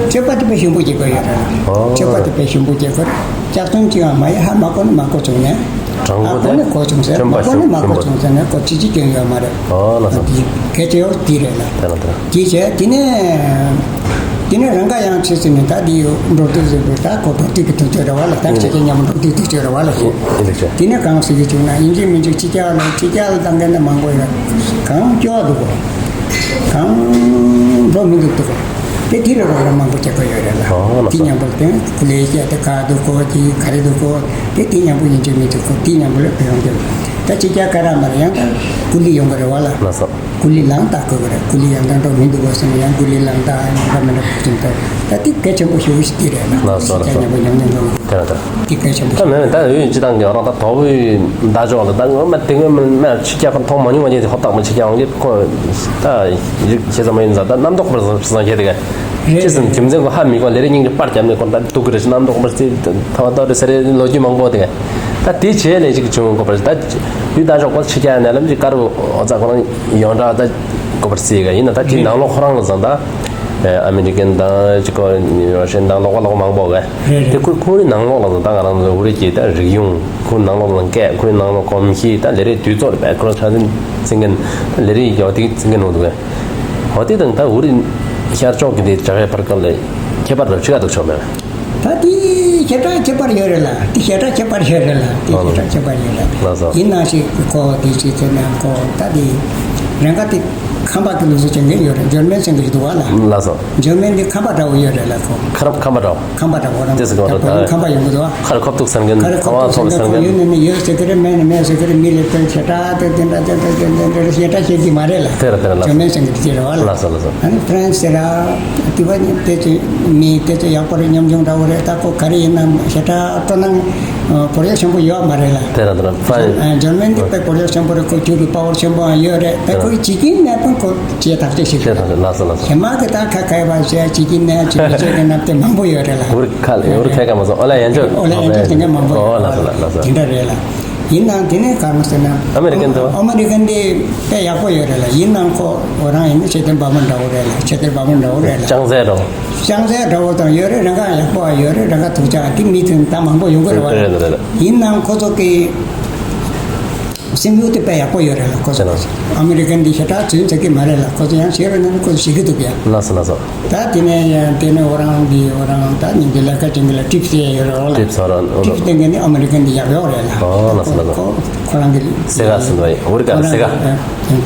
སྤྱོད་པ་དེ་དཔེ་ཞིམ་པོ་བྱེད་དགོས་ཡོད་རེད་ལ། ཨོ། སྤྱོད་པ་དེ་དཔེ་ཞིམ་པོ་བྱེད་དགོས། ལྕགས་ཐུང་ཅིག་ཡང་མ་ཡིན། ཧ་མ་གོ་ན་མ་གོ་བྱུང་ནས། དྲང་པོ་ཧ་གོ་ན་གོ་བྱུང་ཟེར། མ་གོ་ན་མ་གོ་བྱུང་ཟེར་ནས་གོ་ཅི་ཅི་སྐྱོན་ཡོད་མ་རེད། ཨོ་ལགས་སོ། དེ་གལ་ཆེ་ཡོད་དེ་རེད་ལ། དེ་ལ་དེ་ལ། དེ་བྱས་དེ་ནས་ དེ་ནས་རང་ག་ཡང་ཆེ་ཟེར་ནས་ད་དེ་འགྲོ་དུས་ཟེར་དུས་ད་ཁོ་འགྲོ་དུས་ཀྱི་དུས་ཚོད་རེད་བ་ལ། ད་ཁྱེད་ཀྱི་མཉམ་པོ་འགྲོ་དུས་དུས་ཚོད་རེད་བ་ལ་ཞེས། དེ་ནས་གང་ཟེར་གྱི་བྱུང་ན་ཡིན་གཅིག་མིན་གཅིག་ཕྱི་རྒྱལ་ལ་ཕྱི་རྒྱལ་ལ་བཏང་མཁན་ནི་མང་པོ་ཡོད། གང་སྐྱོ་བ་འདུག་གོ། གང་འགྲོ་མི་འདུག་འདུག་གོ། དེ་དེ་རེ་རོགས་ར་མང་པོ་བྱེད་དགོས་ཡོད་རེད་ལ། དེ་མཉམ་པོ་དེ་ཀུ་ལེ་བཤད་དེ་ག་འདུག་གོ་ཅི་ག་རེ་འདུག་གོ། དེ་དེ་མཉམ་པོ་ཡིན་གཅིག་མིན་གཅིག་ཁོ་དེ་མཉམ་པོ་ལ་ཕེབས་ཡོང་གི། ད་ཕྱི་རྒྱལ་ག་ར་མ་རེད། ཡང་ད་ཀུ་ལེ་ཡོང་གི་རེད་བ་ལ། ཀུ་ལེ་ལངས་ད་དགོས་ཀྱི་རེད། ཀུ་ལེ་ཡང་ད་འགྲོ་མི་འདུག་གོ་ཟེར་ན་ཡང་ཀུ་ལེ་ལངས་ད་ཡང་འགྲོ་མི་འདུག་ཟེར་ད། ད་དེ་གལ་ཆེན་པོ་ཞེ་པོ་ཞིག་དེ་རེད་ལ། ལགས་སོ། ལགས་སོ། ཉམས་པོ་ཉམས་ཉམས་འགྲོ་དེ་རེད་དེ་རེད། དེ་གལ་ཆེན་པོ་ད་ཞིག་མེད་ད་འོས་སྤྱི་བཏང་གི་རང་ད་དོག་པོའི་ཟླ་ཕྱོགས་ལ་ད་ངོ་མ་དེ་སྔོན་མ་ཕྱི་རྒྱལ་ཁག་མཐོང་མ་མྱོང་བ་ཅིག་ཧོབ་ཏག་མ་ཕྱི་རྒྱལ་ཁག་གི་ཁོ་ད་ཡིག་ཆ་ཚང་མ་ཡིན་ཟེར་ད་རྣམ་རྟོག་པར་བཟང་བཟང་བྱས་དེ་ག་ཅི་ཟེར་ན་རྒྱུ་མཚན་ཁོ་ཧ་མི་གོ་ལས་རེ་སྙིང་རེ་པར་བརྒྱབ་ནས་ཁོ་ད་སྡུག་གི་རེད་ཅེས་རྣམ་རྟོག་པར་རྩིས་ཐ་བ་ཏོ་རེ་ཟེར་རེ་ལོ་རྒྱུས་མང་པོ་དེ་ག་ད་དེ་བྱས་ལས་ཅིག་བྱུང་དགོས་པར་ད་ཡུལ་ད་ཞོགས་པ་ཕྱི་རྒྱལ་ནས་ལམ་ཅིག་ཀར་ཨོ་ཙ་ཁོ་རང་ཡོངས་གྲགས་ད་དགོས་པར་རྩིས་ག་ཡིན་ན་ད་དེའི་ནང་ལོགས་ཁོ་རང་ལ་བཟང་ད་ཨ་མི་རི་ཀན་དང་ཅིག་ཁོ་རོ་ཤན་དང་ལོགས་ཀ་ལོགས་ཀ་མང་པོ་ག་དེ་ཁོ་ཁོའི་ནང་ལོགས་ལ་བཟང་ད་ང་རང་ཚོ་འུ་རེ་གི་ད་རིག་གཞུང་ཁོའི་ནང་ལོགས་ལ་སྐད་ཁོའི་ནང་ལོགས་གོམས་གཤིས་ད་ལས་རེས་དུས་ཚོད་ལ་བས་ཁོ་རང་ཆ་འཛིན་འཛིན་མཁན་ད་ལས་རེས་ཀྱི་འོ་དེ་འཛིན་མཁན་འོང་འདུག་ག་འོ་དེ་དང་ད་འུ་རེ་ཤར་ཕྱོགས་ཀྱི་དེ་རྒྱ་གར་བར་སྐབས་ལ་ཁྱད་པར་རོ་ཅི་ག་འདུག་ཆོག་མེད། ད་དེ་ཞེ་དྲག་ཁྱད་པར་ཡོད་རེད་ལ། དེ་ཞེ་དྲག་ཁྱད་པར་ཡོད་རེད་ལ། དེ་ཞེ་དྲག་ཁྱད་པར་ཡོད་རེད། ལགས་སོ། ཡིན་ནང་ཞིག་ཁོ་དེ་ཅི་ཟེར་ན་ཁོ་ད་དེ་རང་ག་དེ་ཁམས་པ་གི་ལུགས་སྲོལ་ཅན་གྱི་ཡོད་རེད། འཇར་མན་ཟེར་གྱི་འདུག་བ་ལ། ལགས་སོ། འཇར་མན་དེ་ཁམས་པ་འདྲ་བོ་ཡོད་རེད་ལ་ཁོ། ཁ་ར་ཁམས་པ་འདྲ་བོ། ཁམས་པ་འདྲ་བོ་རང་། དེ་ཟེར་གོ་ད་ད་ཁམས་པ་ཡོང་གི་འདུག་བ། ཁ་ར་ཁོབ་ཐུག་ཟེར་མཁན་ཁ་ར་ཁོབ་ཐུག་ཟེར་མཁན་ཁོ་ཡོད་ནས་ནས་ཡོད་ཟེར་གི་རེད། མེད་ནས་མེད་ཟེར་གི་རེད། མི་ལས་དོན་ཞེ་དྲག་དེ་དེ་འདྲ་དེ་འདྲ་དེ་འདྲ་ཞེ་དྲག་བཤད་ཀྱི་མ་རེད་ལ། དེ་རེད་དེ་རེད་ལགས། འཇར་མན་ཟེར་གྱི་དེ་རེད་བ་ལ། ལགས་སོ་ལགས་སོ། ཨ་ནི་ཕ་རན་སི་ར་དེ་བ་ནི་དེ་ཚོ་མི་དེ་ཚོ་ཡག་པོ་རེད། ཉམ་ཆུང་འདྲ་བོ་རེད། ད་ཁོ་ག་རེ་ཡིན་ནམ་ཞེ་དྲག་སྤྲོ་སྣང་ཨ་ཁོར་ཡུག་ཆེན་པོ་ཡོད་མ་རེད་ལ། དེ་རེད་དེ་རེད། ཕ་ཨ་འཇར་མན་དེ་དཔེ་ཁོར་ཡུག་ཆེན་པོ་རེད། ཁོ་ཁྱོད་ཀྱི་པ་ཝར་ཆེན་པོའང་ཡོད་རེད། ད་ཁོ་བྱེད་ཀྱིན་མེད་པ་ཁོ་བྱེད་ཐག་ཆོད་ཞིག་རེད། ལགས་སོ་ལགས་སོ། ཧེ་མ་གི་ད་ཁ་ཁ་བ་བྱས་བྱེད་ཀྱིན་མེད་བྱེད་མི་བྱེད་ཀྱི་ནབ་དེ་མང་པོ་ཡོད་རེད་ལ། འུར་ཁ་འུར་ཁ་ཁ་མ་སོང་། ཨོ་ལ་ཡན་ཆོད་ཨོ་ལ་ཡན་ཆོད་དེ་འདྲ་མང་པོ་ཡོད་རེད་ལ། དེ་འདྲ་རེད་ལ། ཡིན་ནའང་དེ་ནས་གང་ཟེར་ན། ཨ་མི་རི་ཀན་དུ། ཨ་མི་རི་ཀན་དེ་དཔེ་ཡག་པོ་ཡོད་རེད་ལ། ཡིན་ནའང་ཁོ་ཁོ་རང་ཡིན་ན་ཆེ་བསྟན་བ་མོ་འདྲ་བོ་རེད་ལ། ཆེ་བསྟན་བ་མོ་འདྲ་བོ་རེད་ལ། ཅང་ཟེར་རོ། ཅང་ཟེར་འདྲ་བོ་དང་ཡོད་རེད། རང་ག་ཡག་པོ་ཡོད་རེད། རང་ག་ཐུགས་ཅག་དེ་མི་ཚོས་ད་མང་པོ་ཡོང་གི་རེད་བ། རེད་རེད་རེད། ཡིན་ནའང་ཁོ་ཚོ་གི་སེམས་ཤུགས་དེ་དཔེ་ཡག་པོ་ཡོད་རེད་ལ། ཁོ་ཚོ་ཨ་མི་རི་ཀན་དེ་ཞེ་དྲག་ཚུན་ཚོད་ཀྱི་མ་རེད་ལ། ཁོ་ཚོ་ཡང་ཤེས་རོགས་ནང་ཁོ་ཚོ་ཤེས་ཀྱི་འདུག་ཡ། ལགས་སོ་ལགས་སོ། ད་དེ་ནས་ཡང་དེ་ནས་ཨོ་རང་གི་ཨོ་རང་ད་ཉིན་གྱི་ལས་ཀ་ཅན་གྱི་ལ་ཊིབ་སི་ཡོད་རེད་ལ། ཊིབ་སི་ཨོ་རང་ཊིབ་སི་སྟེང་གི་ནི་ཨ་མི་རི་ཀན་འདི་ཡག་ཡོད་རེད་ལ། ཨོ་ལགས་སོ་ལགས་སོ། ཁོ་ཁོ་རང་གི་སེ་ག་སུ་འདོད་ཨོ་རི་ཀ་སེ་ག་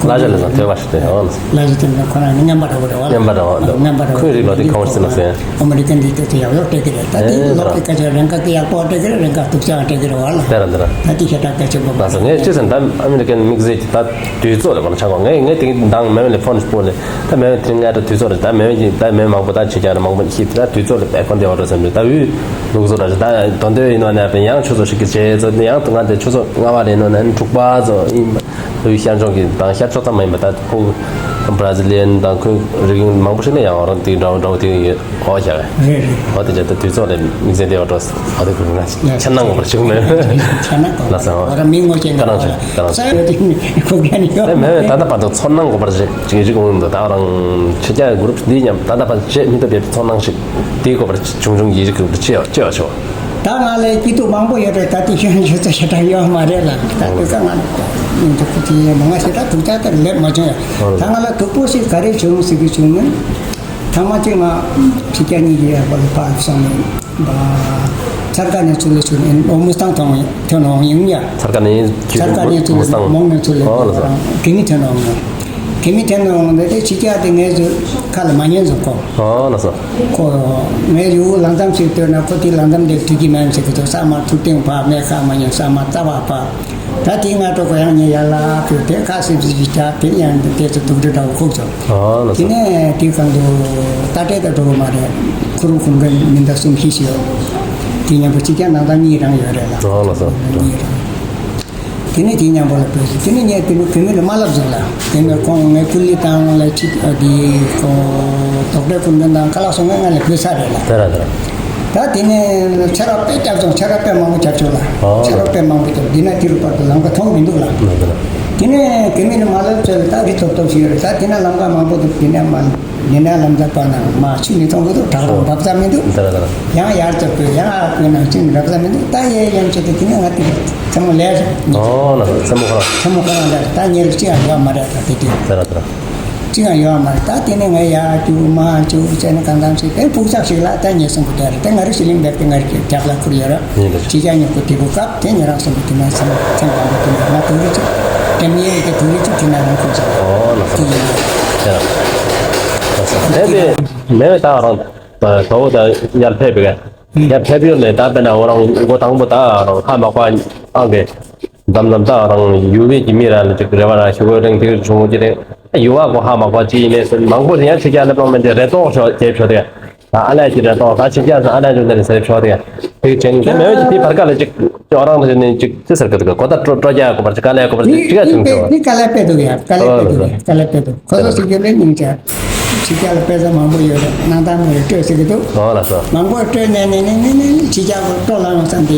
ལ་ཇ་ལ་ཇ་ཐོས་པ་ཞིག་སྟེ་ཨོ་ལགས་སོ། ལ་ཇ་དེ་ནི་ཁོ་རང་ནི་རྔན་པ་འདྲ་བོ་རེད་བ། རྔན་པ་འདྲ་བོ་འདུག་རྔན་པ་འདྲ་བོ། ཁོའི་རིགས་ལ་དེ་ཁོང་སེ་ན་སེ། ཨ་མི་རི་ཀན་འདི་ཏོག་ཙམ་ཡག་ཡོད་སྤྲད་ཀྱི་རེད། ད་དེ་ཨེ་ལོག་གི་སྐད་ཆ་རང་ཁ་གི་ཡག་པོ་སྤྲད་ཀྱི་རེད། རང་ཁ་ཐུགས་ཅག་སྤྲད་ཀྱི་རེད་བ་ལ། དེ་ར་དེ་ར། ད་དེ་ཞེ་དྲག་སྐད་ཆ་བོ་མ་ལགས་སོ། ངས་ཅི་ཟེར་ན་ད་ཨ་མི་རི་ཀན་དམིགས་བསལ་གྱི་ད་དུས་ཚོད་ལ་བར་ཆགས་གོ། ངས་ངས་དེ་དང་མེ་མེ་ལ་ཕོན་སྤོ་ལེ། ད་མེ་མེ་དེ་ང་ད་དུས་ཚོད་རེད། ད་མེ་མེ་གྱིས་ད་མེ་མང་པོ་ད་ཆེ་ཆ་རེ་མང་པོ་ཤེས་ད་དུས་ཚོད་ལ་བས་ཁོ་འདི་བ་འགྲོ་བསམ་རེད། ད་འུ་ལུག་ཚོ་ར་ད་དོན་དོན་ཡིན་ནོ་ནས་ཡང་ཆུ་ཚོད་ཞིག་གི་རྗེས་ཚོད་ཡང་ད་ང་དེ་ཆུ་ཚོད་ལྔ་པ་རེད་ནོ་ནས་དྲུག་པ་ཚོ་ཡིན། འུ་ཤར་ཕྱོགས་ཀྱི་དང་ཤར་ཕྱོགས་ཙམ་མ་ཡིན་པ་ད་ཁོ་བྷ་ར་ཛི་ལི་ཡན་དང་ཁོའི་རིགས་མང་པོ་ཞིག་ལ་ཡང་འོ་རང་དེ་འདྲ་བོ་འདྲ་བོ་དེ་ཡོད། ཨོ་ཡ། རེད་རེད། ཨོ་དེ་ཅག་ད་དུས་ཚོད་ལ་དམིགས་བསལ་དེ་བ་འགྲོ། ཨོ་དེ་ཁོ་ན་ཆ་ནང་གོ་བར་ཞུགས་མེད། ཆ་ནང་གོ་ལགས་སོ། ཨོ་ར་མི་ངོ་ཅན་ག་རང་ཆ་ག་རང་ཆ། ས་ཡོད་དེ་ཁོ་ག་ནི་ཡོད། ཨེ་མེད་མེད། ད་ལྟ་བར་དུ་ཚོར་སྣང་གོ་བར་ཞིག་ཅིག་ཞིག་འོང་འདུག་ད་རང་ཕྱི་རྒྱལ་གུ་རུབ་འདི་མཉམ་ད་ལྟ་བར་བྱེད་མི་ཐུབ་པའི་ཚོར་སྣང་ཞིག་དེ་གོ་བར་བྱུང་བྱུང་ཡིན་ཞིག་གི་ཅི་ཡོད་ཅི་ཡོད་ཆོག་ད་ང་ལ་སྐྱིད་སྡུག་མང་པོ་ཡོད་རེད། ད་དེ་ཤོད་ཤོད་ཚོད་ཞེ་དྲག་ཡོད་མ་རེད་ལ། ད་དེ་ཀ་ང་ནི་འདུག་གི་དེ་མང་ང་ཞེ་དྲག་དུག་ཅག་དེ་ལེབ་མ་བྱུང་ཡ། ད་ང་ལ་སྡུག་པོ་ཞིག་ག་རེ་བྱུང་ཟེར་གི་བྱུང་ན། ཐ་མ་ཅིག་ང་ཕྱི་རྒྱལ་གཉིས་ཀྱི་ཡག་པོ་ལ་ཕར་སོང་ནས་ཚར་ཀ་ནས་ཚུར་ལ་ཚུར་ནས་ཨོ་མུ་སི་ཐང་ཐོན་ཡོང་ཡིན་ཡ། ཚར་ཀ་ནས་ཚར་ཀ་ནས་ཚུར་ལ་མོང་ནས་ཚུར་ལ་ཨོ་ལགས་སོ། གད་མི་ཐོན་ཡོང་ཡིན། གད་མི་ཐོན་ཡོང་ནས་དེ་ཕྱི་རྒྱལ་དེ་ངས་ཚུར་ཁ་ལ་མ་ཉན་བཟོ་གོ། ཨོ་ལགས་སོ། ཁོ་ངས་ཡུལ་ལང་ཙམ་ཞིག་སྟོན་ན་ཁོ་དེ་ལང་ཙམ་ལས་དུས་ཀྱི་མ་ཡིན་ཟེར་གི་འདུག་ས་མ་ཐུག་སྟེང་བ་མེ་ཁ་མ་ཉན་ས་མ་རྩ་བ་བ། ད་དེ་ང་ཏོ་གོ་ཡང་ཉེ་ཡ་ལ་ཁོས་དེ་ཁ་སིབ་སིབ་ཅིག་བྱ། དེ་ཡང་དེ་ཚོ་དུག་སྦྲུལ་འདྲ་བོ་ཁུག་ཚོ། ཨ་ལགས་སོ། དེ་ནས་དེ་གང་དུ་ད་ལྟའི་ད་འགྲོ་གི་མ་རེད། ཁུ་རུ་ཁུར་མཁན་མི་འདྲ་གསུམ་བཞི་ཞིག་ཡོད། དེ་མཉམ་པོ་གཅིག་ཀྱང་ནང་ད་གཉིས་རང་ཡོད་རེད་ལ། ཨ་ལགས་སོ། གཉིས་རང་། དེ་ནས་དེ་མཉམ་པོ་ལ་ཕེབས་སོང་། དེ་ནས་ངས་དེ་ནས་བུད་མེད་ལ་མ་ལབ་ཟིག་ལ། དེ་ནས་ཁོང་ངའི་ཀུ་ལི་དང་ལ་ཅིག་ཨ་དེ་ཁོ་དོག་ཁྲེ་ཁུར་མཁན་དང་ཁ་ལག་སོང་ངས་ང་ལ་བུད་ས་རེད་ལ། དེ་ར་དེ་ར། ད་དེ་ནས་ཆ་རོགས་དཔེ་རྒྱབ་སོང་། ཆ་རོགས་དཔེ་མང་པོ་རྒྱབ་བྱུང་ལ། ཨོ། ཆ་རོགས་དཔེ་མང་པོ་རྒྱབ། འདི་ན་དེ་རུ་བར་དུ་ལམ་ཁ་མཐོང་མི་འདུག་ལ། ལ་ལ་ལ། དེ་ནས་དེ་མིན་ནི་མ་ལབ་ཚོད་ད་རི་ཐོབ་ཐོབ་ཞིག་ཡོད་རེད། ད་དེ་ན་ལམ་ཁ་མང་པོ་འདུག་དེ་ནས་མ་དེ་ནས་ལམ་ཁ་བར་ན་མ་ཆུ་མི་མཐོང་གི་འདུག་བྲག་རོང་འབབ་ས་མི་འདུག་ལ་ལ་ལ། ཡང་ཡར་ཚོད་དགོས། ཡང་ཨ་ཁུའི་ནང་ཆུ་མི་འབབ་ས་མི་འདུག་ད་ཡེ་ཡན་ཆད་དེ་དེ་ནས་ང་དེ་མཚན་མོ་ལས་རེད། ཨོ་ལ་ལ། མཚན་མོ་ཁོ་རང་། མཚན་མོ་ཁོ་རང་ལས་རེད། ད་ཉེ་རུ་ཅི་ཡང་ཡོད་མ་རེད། ད་དེ་དུས། ལ་ལ་ལ། ཅི་ཡང་ཡོད་མ་རེད། ད་དེ་ནས་ངས་ཡར་རྒྱུག་མར་རྒྱུག་བྱས་ནས་གང་འཚམ་ཞིག་དེ་ཕུགས་ཚགས་ཤིག་ལ་ད་ངས་གསུང་གི་དེ་རེད། དེ་ང་རང་ཤི་ལིང་བེག་དེ་ང་རང་གི་རྒྱབ་ལ་ཁུར་ཡོད་རེད། ཡིན་རེད། ཕྱི་རྒྱལ་ཉོ་གི་དེ་བུ་སྐབས་དེ་ཉེ་རང་གསུང་གི་དེ་ན་སེམས་སེམས་ཁོང་གི་དེ་ན་ང་དུག་རིགས་ཅིག་དེ་མི་ཡེ་གི་དུག་རིགས་ཅིག་དེ་ན་རང་ཁུར་ཚར། ཨོ་ལགས་སོ། དེ་ཡིན། ཡ་ལགས་སོ། དེ་དེ་མེད་ད་རང་ད་དོ་ད་ཡར་ཕེབས་པའི་ཡར་ཕེབས་ཡོད་ལས་ད་དཔེར་ན་འོ་རང་འགོ་དང་པོ་ད་རང་ཧ་མ་གོ་ཨང་གི་མདང་མདང་ད་རང་ཡུལ་བའི་གི་མི་ར་ལ་ཅིག་རེ་བ་ར་ཞུ་གོ་རིང་དེ་བྱུང་གི་རེད། ཡུལ་བ་གོ་ཧ་མ་གོ་ཅི་ཡིན་ནས་མང་པོ་ཡང་ཕྱི་རྒྱལ་སླེབས་ལོང་མེད་དེ་རེ་དོགས་ཤོར་བྱས་ཤོར་དེ། ད་ཨ་ལས་ཀྱི་རེ་དོགས་ད་ཕྱི་རྒྱལ་ས་ཨ་ལས་འཇུག་ནས་ཟེར་ཤོར་དེ། དེ་ཅན་དེ་མེད་ཀྱི་དེ་བར་ཀ་ལ་ཅིག་ཅོ་རང་ལ་ནི་ཅིག་ཅི་ཟེར་གི་འདུག་གོ་ད་སྤྲོ་སྤྲོ་རྒྱག་གོ་བར་ཅིག་དཀའ་ལས་གོ་བར་ཅིག་ཅི་ག་བྱུང་ཆོག་དེ་དཀའ་ལས་དཔེ་འདུག་ཡ། དཀའ་ལས་དཔེ་འདུག་ཡ། དཀའ་ལས་དཔེ་འདུག་ཁོ་ཚོ་ཟེར་རྒྱུ་ལས་སྙིང་རྗེ། ཕྱི་རྒྱལ་ལ་དཔེ་ཆ་མང་པོ་ཡོད་རེད། གནང་སྟངས་མེད་རེད་སྤྲོད་ཟེར་གི་འདུག་ཨོ་ལགས་སོ། མང་པོ་སྤྲོད་ནས་ནས་ནས་ནས་ནས་ཕྱི་རྒྱལ་གོ་སྤྲོད་ལ་ཡོང་བསམ་སྟེ།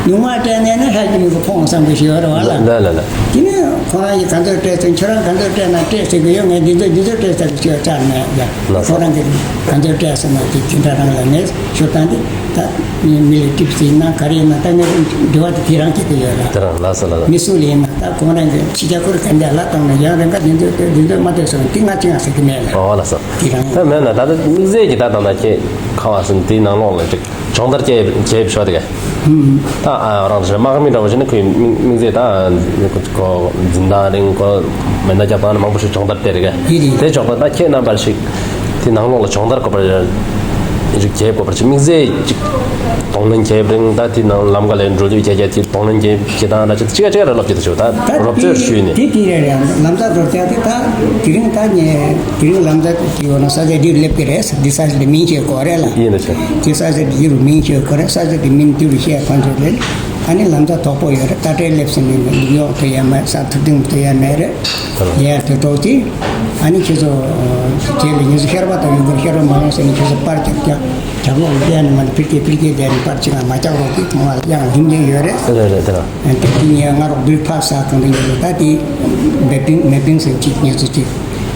ཉུང་མ་སྤྲད་ནས་ནས་ཧ་ཅི་མི་གོ་ཕོངས་བསམ་གི་ཞིག་ཡོད་རེད་བ་ལ། ལ་ལ་ལ། དེ་ནས་ཁོ་རང་གིས་ག་ཚོད་སྤྲད་ཚེ་ཁྱོད་རང་ག་ཚོད་སྤྲད་ན་སྤྲད་ཟེར་གི་ཡོད། ངས་འདི་ཚོད་འདི་ཚོད་སྤྲད་ཟེར་གི་ཞིག་ཡོད་ཅག་མེད་ཡ། ལགས་སོ། ཁོ་རང་གིས་ག་ཚོད་སྤྲད་ཟེར་ན་དེ་དེ་འདྲ་རང་ལ་ངས་ཞུ་སྟངས་དེ་ད་མི་ལ་ཊིབ་སི་ཡིན་ན་ག་རེ་ཡིན་ན་ད་ངས་འབྲེལ་བ་དེ་དེ་རང་བྱེད་ཀྱི་ཡོད་ལ། དེ་རང་ལགས་སོ་ལགས་སོ། མི་སུ་ལ་ཡིན་ན་ད་ཁོ་རང་གིས་ཕྱི་རྒྱལ་ཁོ་རང་ག་འདྲ་ལབ་བཏང་ན་ཡང་རང་ག་འདི་ཚོད་འདི་ཚོད་མ་སྤྲད་ཟེར་ན་དེ་ང་ཅི་ང་ཟེར་གི་མེད་ལ། ཨོ་ལགས་སོ། དེ་རང་། ད་མེད་ན་ད་ལྟ་དམིགས་བསལ་གྱི་ད་ད་ལྟ་ཁྱེད་ཁ་བ་སོང་དེའི་ནང་ལོགས་ལ་ཅིག་སྦྱོང་བརྡར་བྱས་བྱས་ཤོག་དེ་ག་ད་ཨ་རང་རེད་མ་ཧ་མི་འདྲ་བོ་ཞིག་ནི་ཁོའི་དམིགས་དམིགས་བསལ་ད་ཁོ་འཛིན་སྟངས་རིང་ཁོ་མེ་མདའ་རྒྱག་སྟངས་ནི་མང་པོ་ཞིག་སྦྱོང་བརྡར་སྤེལ་རེད་ག་དེ་ཆོག་པ་ད་ཁྱེད་རྣམ་པར་ཞིག་དེ་ནང་ལོགས་ལ་སྦྱོང་བརྡར་དགོས་པ་རེད། ཅིག་བྱས་དགོས་པ་ཅིག་དམིགས་བསལ་ཅིག་གདོང་ལེན་བྱས་རིང་ད་དེ་ནང་ལམ་ཁ་ལ་འགྲོ་དུས་ཁྱེད་ཀྱིས་དེ་གདོང་ལེན་བྱས་བྱེད་སྟངས་ན་ཅིག་ཅིག་ཅིག་ར་ལབ་ཀྱི་ད་ཆོག་ད་རོབ་ཙམ་ཞུས་ནས། དེ་དེ་རེད་རེད། ལམ་སང་རོབ་ཙམ་དེ་ད་དེ་རིང་ད་ངས་དེ་རིང་ལམ་སང་དེ་ཡོད་ན་ས་ཆ་འདིར་སླེབས་ཀྱི་རེད། འདི་ས་ཆ་འདི་མིང་ཤོད་དགོས་རེད་ལ། ཡིན་ན་ཆོག་དེ་ས་ཆ་འདི་རུ་མིང་ཤོད་དགོས་རེད། ས་ཆ་འདི་མིང་འདི་རུ་བཤད་ཕན་ཆོག་རེད། ཨ་ནི་ལམ་སང་དོག་པོ་ཡོད་རེད། ད་ཏྲེ་སླེབས་ཟིན་ནས་ལུག་གཡོག་ཐུབ་ཡ་མེད། ས་ཐུབ་ཐུབ་ཐུབ་ཡ་མེད་རེད། ཡར་དེ་ཐོག་ཅིག་ཨ་ནི་ཁྱེད་ཚོ་ཁྱེད་ལ་ཉི་ཤུ་ཤར་བ་དང་ཡོད་དགོས། ཤར་བ་མ་ཡོང་ཟེར་ནས་ཁྱེད་ཚོ་པར་རྒྱག་རྒྱག་རྒྱབ་ལོགས་ལ་བསྡད་ནས་མ་ནི་ཕིར་སྐྱེལ་ཕིར་སྐྱེལ་བསྡད་ནས་པར་ཅིག་ལ་མ་རྒྱག་རོགས་གྱིས། ཁོང་ལ་ཡང་ལྷིང་རྒྱས་ཡོད་རེད། རེད་རེད་རེད། དེ་དེ་ངས་ང་རོགས་འདིར་ཕར་ཟ་གང་དུ་ཡོད་རེད། ད་དེ་མེ་པིང་མེ་པིང་ཟེར་ཅིག་ངེད་ཚོ་ཅིག་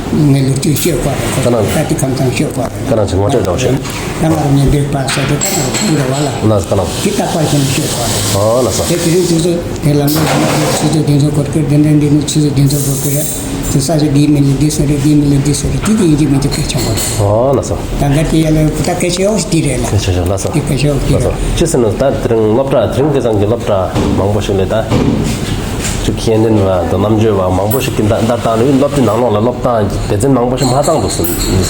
ངས་ལོ་རྒྱུས་ཤོད་དགོས་རེད། ཁོ་ཚོ་ད་དེ་ཁམས་ཚང་ཤོད་དགོས་རེད། ཁ་ནང་ཅིག་ངོ་སྤྲོད་འདྲ་བོ་ཞིག་ད་ང་རང་ཉིད་འདིར་ཕར་ཟ་དེ་ད་ང་རོགས་འདིར་བ་ལ། ལགས་སོ། ཁ་ནང་དེ་རྟག་པར་བཞིན་ཤོད་དགོས་རེད། ཨོ་ལགས་སོ། དེ་དེ་རིང་དེ་ཚོ་དེ་ལམ་ལ་ཡོང་ན་དེ་ཆུ་ཚོད་དེ་ཚོ་འགོར་གི་རེད། དེ་འདྲ་འདི་ནི་ཆུ་ཚོད་དེ་ཚོ་འགོར་གི་རེད། དེ་ས་ཆ་འདི་མི་ལ་འདི་ཟེར་རེད། འདི་མི་ལ་འདི་ཟེར་རེད། དེ་དེ་ཡིན་གཅིག་མིན་གཅིག་གལ་ཆེན་པོ་རེད། ཨོ་ལགས་སོ། ད་ག་དེ་ཡ་ལ་ད་གལ་ཆེ་ཡོད་དེ་རེད་ལ། གལ་ཆེ་ཡོད། ལགས་སོ། དེ་གལ་ཆེ་ཡོད་དེ་ལགས་སོ། རེད། ཅི་ཟེར་ན་ད་དེ་རིང་སློབ་གྲྭ་དེ་རིང་ཁ་སང་གི་སློབ་གྲྭ་མང་པོ་ཞིག་ལས་ད་ཅིག་ཤེས་ལྡན་པ་དང་རྣམ་དཔྱོད་པ་མང་པོ་ཞིག་གིས་ད་ད་ད་ནི་སློབ་གྲྭའི་ནང་ལོགས་ལ་སློབ་སྟངས་སྡེ་ཚན་མང་པོ་ཞིག་མ་བཏང་འདུག་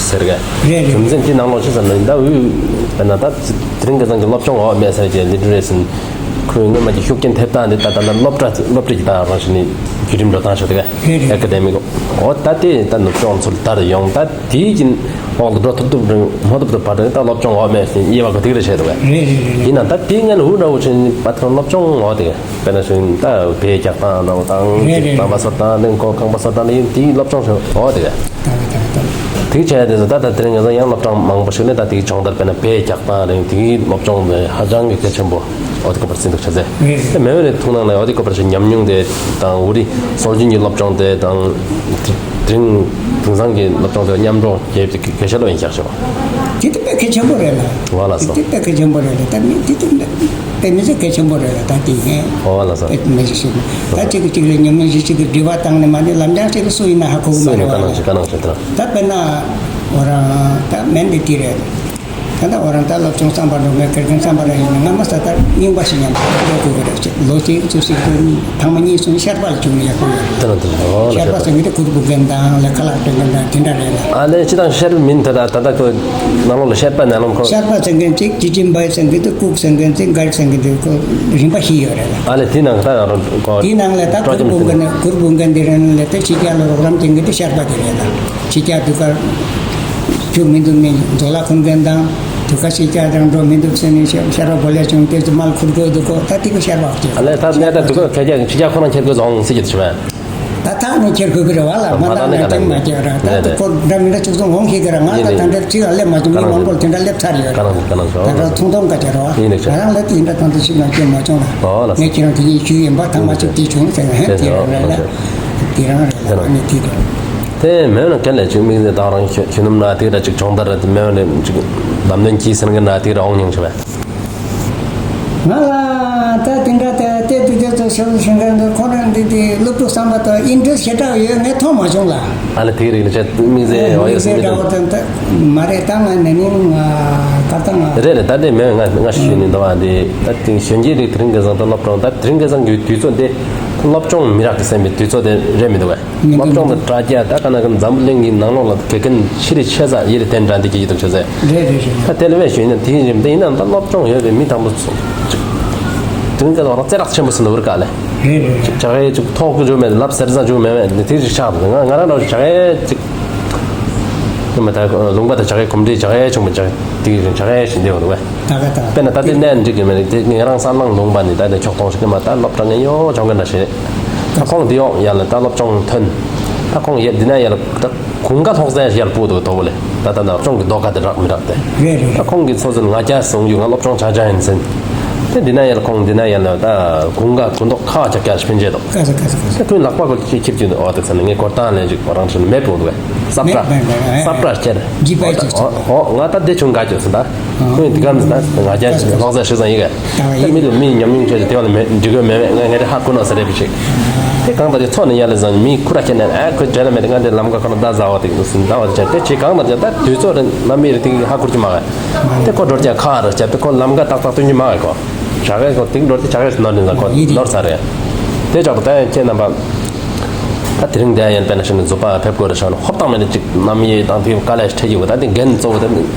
ཟེར་གི་རེད་རེད། རྒྱུ་མཚན་དེ་ནང་ལོགས་ཅི་ཟེར་ན་ད་འུ་དཔེར་ན་ད་དེ་རིང་ཁ་སང་གི་སློབ་སྦྱོང་འོག་མེད་ཟེར་གི་ལི་ཊི་རེ་སི་ཁོའི་སྔོན་མ་གི་ཤུགས་རྐྱེན་ཐེབས་སྟངས་འདི་ད་ད་ད་སློབ་གྲྭ་སློབ་གྲྭ་གི་ད་རང་བཞིན་ནི་བརྒྱུད་རིམ་འགྲོ་སྟངས་ཤོག་དེ་ག་རེད་རེད། ཨེ་ཀ་ཌེ་མིག་འོ་ད་དེ་ད་ནུབ་ཕྱོགས་ཚུར་དར་ཡོང་། ད་དེའི་གི་འོག་ཏུ་འགྲོ་ཐུབ་ཐུབ་རིང་མ་ཐུབ་ཐུབ་བར་དུ་ད་སློབ་སྦྱོང་འོག་མེད་ཟེར་དབྱེ་བ་ག་ཐིག་རེ་བྱས་འདུག་ག་རེད་རེད་རེད། ཡིན་ན་ད་དེ་ངན་འུ་འདྲ་བོ་ཆེན་པ་ཐོན་སློབ་སྦྱོང་འོག་དེ་ག་དཔེར་ན་ཞིག་ད་བལ་རྒྱག་སྟངས་འདྲ་བོ་དང་རེད་རེད། དང་པ་བཟོ་སྟངས་ལེན་གོ་གང་པ་བཟོ་སྟངས་ལེན་དེའི་སློབ་སྦྱོང་འོག་དེ་ག་དེ་བྱས་དེ་ཚོ་ད་ད་དེ་རིང་ང་ཚོ་ཡང་སློབ་གྲྭ་མང་པོ་ཞིག་ལས་ད་དེའི་སྦྱོང་བརྡར་དཔེར་ན་བལ་རྒྱག་སྟངས་རིང་དེའི་སློབ་སྦྱོང་དེ་ཧ་ཅང་གི་གལ་ཆེན་པོ་འོ་དེ་ཀ་པར་ཟིན་འདུག་བྱས་ཚེ། དེ་མེད་པའི་ཐུགས་སྣང་ལ་འོ་དེ་ཀ་པར་ཞིག་ཉམས་མྱོང་དེ་དང་འུ་རི་སྲོལ་རྒྱུན་གྱི་སློབ་སྦྱོང་དེ་དང་དེ་རིང་དེང་སང་གི་སློབ་སྦྱོང་དེ་མཉམ་འགྲོགས་བྱས་ཏེ་གལ་ཆེ་ལོས་ཡིན་ཤག་ཞུ་བ། དེ་དེ་དཔེ་གལ་ཆེན་པོ་རེད་ལ། འོ་ལགས་སོ། དེ་དེ་དཔེ་གལ་ཆེན་པོ་རེད་ལ། ད་མི་དེ་དེ་དཔེ་མི་ཚེ་གལ་ཆེན་པོ་རེད་ལ། ད་དེ་ཡིན། འོ་ལགས་སོ། དཔེ་མི་ཚེ་ཞིག་ད་གཅིག་གིས་གཅིག་ལ་ཉམས་མྱོང་ཞིག་གཅིག་གིས་འབྲེལ་བ་བཏང་ནས་མ་ནི་ལམ་སྦྱང་ཞིག་ལ་སུ་ཡིན་ན་ཧ་གོ་གི་མ་རེད་བ། ད་དཔེར་ན་འོ་རང་ད་མེན་དེ་དེ་རེད། ད་ལྟ་འོ་རང་ད་སློབ་སྦྱོང་བསམ་པ་འགྲོ་མེད་དགེ་རྒན་བསམ་པ་རང་ཡིན་ན་སྔ་མ་ས་ད་རྙིང་པ་ཞིག་ཉམས་སུ་འགྲོ་དགོས་ཀྱི་རེད། ལོ་གཅིག་ཙམ་ཞིག་ཏུ་ཐེངས་མ་གཉིས་གསུམ་ཤར་པ་ལ་བྱུང་ནས་ཡག་པོ་ཡོད་རེད། དེ་ལ་དེ་ལ་འོ་ལགས་སོ། ཤར་པ་ཟེར་མཁན་དེ་གུར་འབུད་མཁན་དང་ལས་ཀ་ལས་སྤྲོད་མཁན་དང་དེ་འདྲ་རེད་ལ། ཨ་ལས་སྤྱིར་བཏང་ཤར་མིན་དེ་ད་ད་ལྟ་ཁོ་ནང་ལོགས་ལ་ཤར་པ་ནང་ལོགས་ཁོ། ཤར་པ་ཟེར་མཁན་ཅིག་ཅི་ཅིན་བའི་ཟེར་མཁན་དེ་ཀུག་ཟེར་མཁན་ཅིག་གར་ཟེར་མཁན་དེ་ཁོ་རིམ་པ་བཞི་ཡོད་རེད་ལ། ཨ་ལས་དེ་ནང་ད་རང་ཁོ། དེའི་ནང་ལས་ད་གུར་འབུད་མཁན་གུར་འབུད་མཁན་དེ་རང་ལས་ད་ཕྱི་རྒྱལ་ལ་རོགས་རམ་བྱེད་མཁན་དེ་ཤར་པ་དེ་རེད་ལ། ཕྱི་རྒྱལ་དུས་ཁར་རྒྱུ་མི་འདུག་མི་འཛོལ་ལ་འཁོན་མཁན་དང་དུས་ཁར་ཕྱི་རྒྱལ་དང་འགྲོ་མི་འདུག་ཟེར་ནས་ཤར་པ་བོ་ལས་བྱུང་དེ་ཚོ་མལ་ཁུར་དགོས་འདུག་གོ། ད་དེ་གོ་ཤར་པ་ཁྱེར། ཨ་ལས་ད་ནས་ད་དུས་ཁར་ཕྱི་རྒྱལ་ཕྱི་རྒྱལ་ཁོ་རང་ཁྱེར་དགོས་རྫོང་སྲིད་ཀྱི་དུས་ཆུ་བས། ད་ཐག་ནས་ཁྱེར་དགོས་ཀྱི་རེད་བ་ལ། མ་ཐག་ནས་ཁ་ནང་ཅང་མ་ཁྱེར་ར། ད་དུ་ཁོ་འདྲ་མི་འདྲ་བཅུ་གསུམ་འོང་ཤེས་ཀྱི་ར། ང་ད་ད་འདྲ་ཅིག་ལ་སླེབས་མ་བྱུང་། མི་མང་པོར་དེ་འདྲ་སླེབས་ཚར་ཡོད་ར། ད་ར་ཐུང་ཐུང་ཀ་ཅེ་ར་བ། ང་རང་ལ་དེ་འདྲ་ད་འདྲ་ཞིག་ང་ཁྱེར་མ་བྱུང་ལ། ངས་ཁྱེད་རང་དེ་ཡིན་ཞུས་ཡིན་པ། ཐང་མ་ཅིག་དེ་བྱུང་ཟེར་ན་དེ་རང་རེད་ལ། དེ་རང་རེད་ལ། ཨ་ནི་དེ་རེད། དེ་མེད་ན་གལ་ལས་ཅིག་དམིགས་བསལ་ད་རང་ཤེས་ནུམ་ན་དེ་འདྲ་ཅིག་སྦྱོང་བརྡར་དེ་མེད་ན་ཅིག་ལམ་སྟོན་གྱིས་ཟེར་མཁན་ན་དེ་འདྲ་འོང་མྱོང་ཆེ་བས། ང་ལ་ད་དེ་འདྲ་དེ་དེ་དེ་དེ་ ཤེས་ཤེས་མཁན་འདི་ཁོ་རང་འདི་དེ་སློབ་ཕྲུག་བསམ་པ་དང་ཨིན་ཊ་རེ་སི་ཊི་ཞེ་དྲག་ཡོད་ངས་མཐོང་མ་བྱུང་ལགས། ཨ་ལས་དེ་རིགས་ལ་བྱས་དམིགས་བསལ་འོ་ཡོད་ཟེར་མི་འདུག། དམིགས་བསལ་འདྲ་བོ་དང་མ་རེད། ད་ང་ནས་ནི་ང་ཁ་ད་ང་རེད་རེད། ད་དེ་མེད། ང་ང་ཞུས་ནི་འདུག་པ། འདི་ད་དེ་གཞོན་སྐྱེས་རིགས་དེ་རིང་ཁ་སང་ད་སློབ་སྦྱོང་ད་དེ་རིང་ཁ་སང་གི་དུས་ཚོད་འདི་སློབ་སྦྱོང་མི་རག་གི་ཟེར་བའི་དུས་ཚོད་དེ་རེད་མི་འདུག་པས། མི་འདུག། སློབ་སྦྱོང་མི་དང་འདྲ་རྒྱུ་ད་ག་ན་གི་འཛམ་བུ་གླིང་གི་ནང་ལོགས་ལ་དགེ་རྒན་ཆེ་རིགས་ཆེ་ས་ཡེ་རེ་དེ་འདྲ་འདི་གི་ཡི་དུག་ཆོས་ཟེར། རེད་རེད་རེད། ད་དེ་ལ་བས་ཞུས་ན་དེ་ཡིན་རེད། དེ་ཡིན་ན་ད་སློབ་སྦྱོང་ཡོད་པའི་མི་དང་པོ་ཚོ་ཅིག་དེ་རིང་ཁ་སང་རང་བཙན་རག་ཆེན་པོ་ཟིན་འདུག་ར་ག་ལས། རེད་རེད་རེད། ཅིག་ཇ་གའི་ཅིག་ཐོག་གི་འཇུག་མེད། ལབ་ཟེར་ས་འཇུག་མེད་མེད་དེ་ཅིག་ཆགས་འདུག། ང་ང་རང་རང་ཇ་གའི་ཅིག་ཡོད་མེད་ད་ལུང་པ་དང་ཇ་གའི་གོམས་འདྲིས་ཇ་གའི་ཆུང་མ་ཇ་དེ་ཇ་གའི་ཞིག་འདི་ཡོད་འདུག་པས། ད་ག་ད་ད་དཔེར་ན་ད་དེ་གནས་འགྲིག་གི་མེད་རེད། དེ་ངེད་རང་ས་ནང་ལུང་པ་ནི་ད་དེ་ཁྱོག་ཐོང་ཞིག་གི་མ་ད་སློབ་གྲྭ་ངན་ཡོད་ཆོག་གི་འདྲ་ཞིག་རེད། ད་ཁོང་དེ་ཡོང་ཡ་ལ་ད་སློབ་སྦྱོང་ཐོན། ད་ཁོང་ཡ་འདི་ན་ཡ་ལ་ད་གུང་ཁ་ལྷོག་ས་ཡ་ལ་སྤུ་དོ་དོ་བོ་ལེ། ད་ད་ད་སློབ་སྦྱོང་གི་རྡོ་ཁ་དེ་རག་མི་རག་དེ། རེད་རེད་ད་རེད། ཁོང་གི་ཚོ་ཚོ་ང་རྒྱ་སོང་རྒྱུ་ང་སློབ་སྦྱོང་ཆ་ཆ་ཡིན་ཟིན། དེ་འདི་ན་ཡ་ལ་ཁོང་འདི་ན་ཡ་ལ་ད་གུང་ཁ་གུང་དོག་ཁ་ཆ་ཀྱ་ཕིན་ཅེ་དོ། ཀ་ས་ཀ་ས་ཀ་ས། དེ་ཁོང་ལག་པ་གོ་ཁྱེར་ཁྱེར་རྒྱུ་འདུག། འོ་དེ་ཚ་ནི་ངས་གོ་ཏང་ལེན་ཅིག་རང་ཚོ་མེད་པོ་འདུག་གས། སབ་ཏྲ། མེད་མེད་མེད། སབ་ཏྲ་ཁྱེར། འཇིགས་པའི་ཅིག་ཆགས། འོ་འོ་ང་ད་དེ་ཆུང་ག་ཅོ་སོང་ད། ཁོང་འདི་གམ་ཟེར་ན་ང་རྒྱལ་ལོག་ཟེར་ཤེས་ཙང་ཡིན་གས། ད་མི་ལ་མི་ཉམས་མྱོང་ཆེ་དེ་བ་ལ་མེད་འགྲིག་གི་མེད་མེད་ང་ངས་དེ་ཧ་གོ་ན་ཟེར་རེ་བི་ཅིག། དེ་གང་ལྟར་དེ་ཚོ་ནི་ཡ་ལ་ཟང་མི་ཁུ་ར་ཁྱེར་ནས་ཨ་ཁོ་འདྲ་ལ་མེད་དེ་ང་དེ་ལམ་ཁ་ཁོ་ན་ད་ཟ་བ་དེ་ཟིན་ད་བ་དེ་ཆ་དེ་ཅི་གང་ལྟར་ཅི་ད་དུས་ཚོད་རེ་ན་མི་རེ་དེ་ཧ་གོ་གི་མ་གས། དེ་ཁོ་འགྲོ་ཅི་ཁ་ར་ཅི་དེ་ཁོ་ལམ་ཁ་ཏག་ཏག་སྟོན་གི་མ་གས་ཁོ། ཇ་གས་ཁོ་དེང་འགྲོ་དེ་ཇ་གས་ནོར་ནི་ཟ་ཁོ་ནོར་ས་རེད། དེ་ཅག་ཏུ་ད་ཡང་ཁྱེད་རྣམ་པ། ད་དེ་རིང་འདི་ཡང་དཔེར་ན་ཤེས་ན་རྫོགས་པ་ཕེབས་དགོས་རེད་ཤག་ན་ཧོབ་ཏང་མེད་ནི་ཅིག་རྣམ་དབྱེ་དང་དེ་དཀའ་ལས་ཤིག་འཕྲད་ཀྱི་ཡོད། ད་དེ་འགན་གཙོ་བོ་དེ་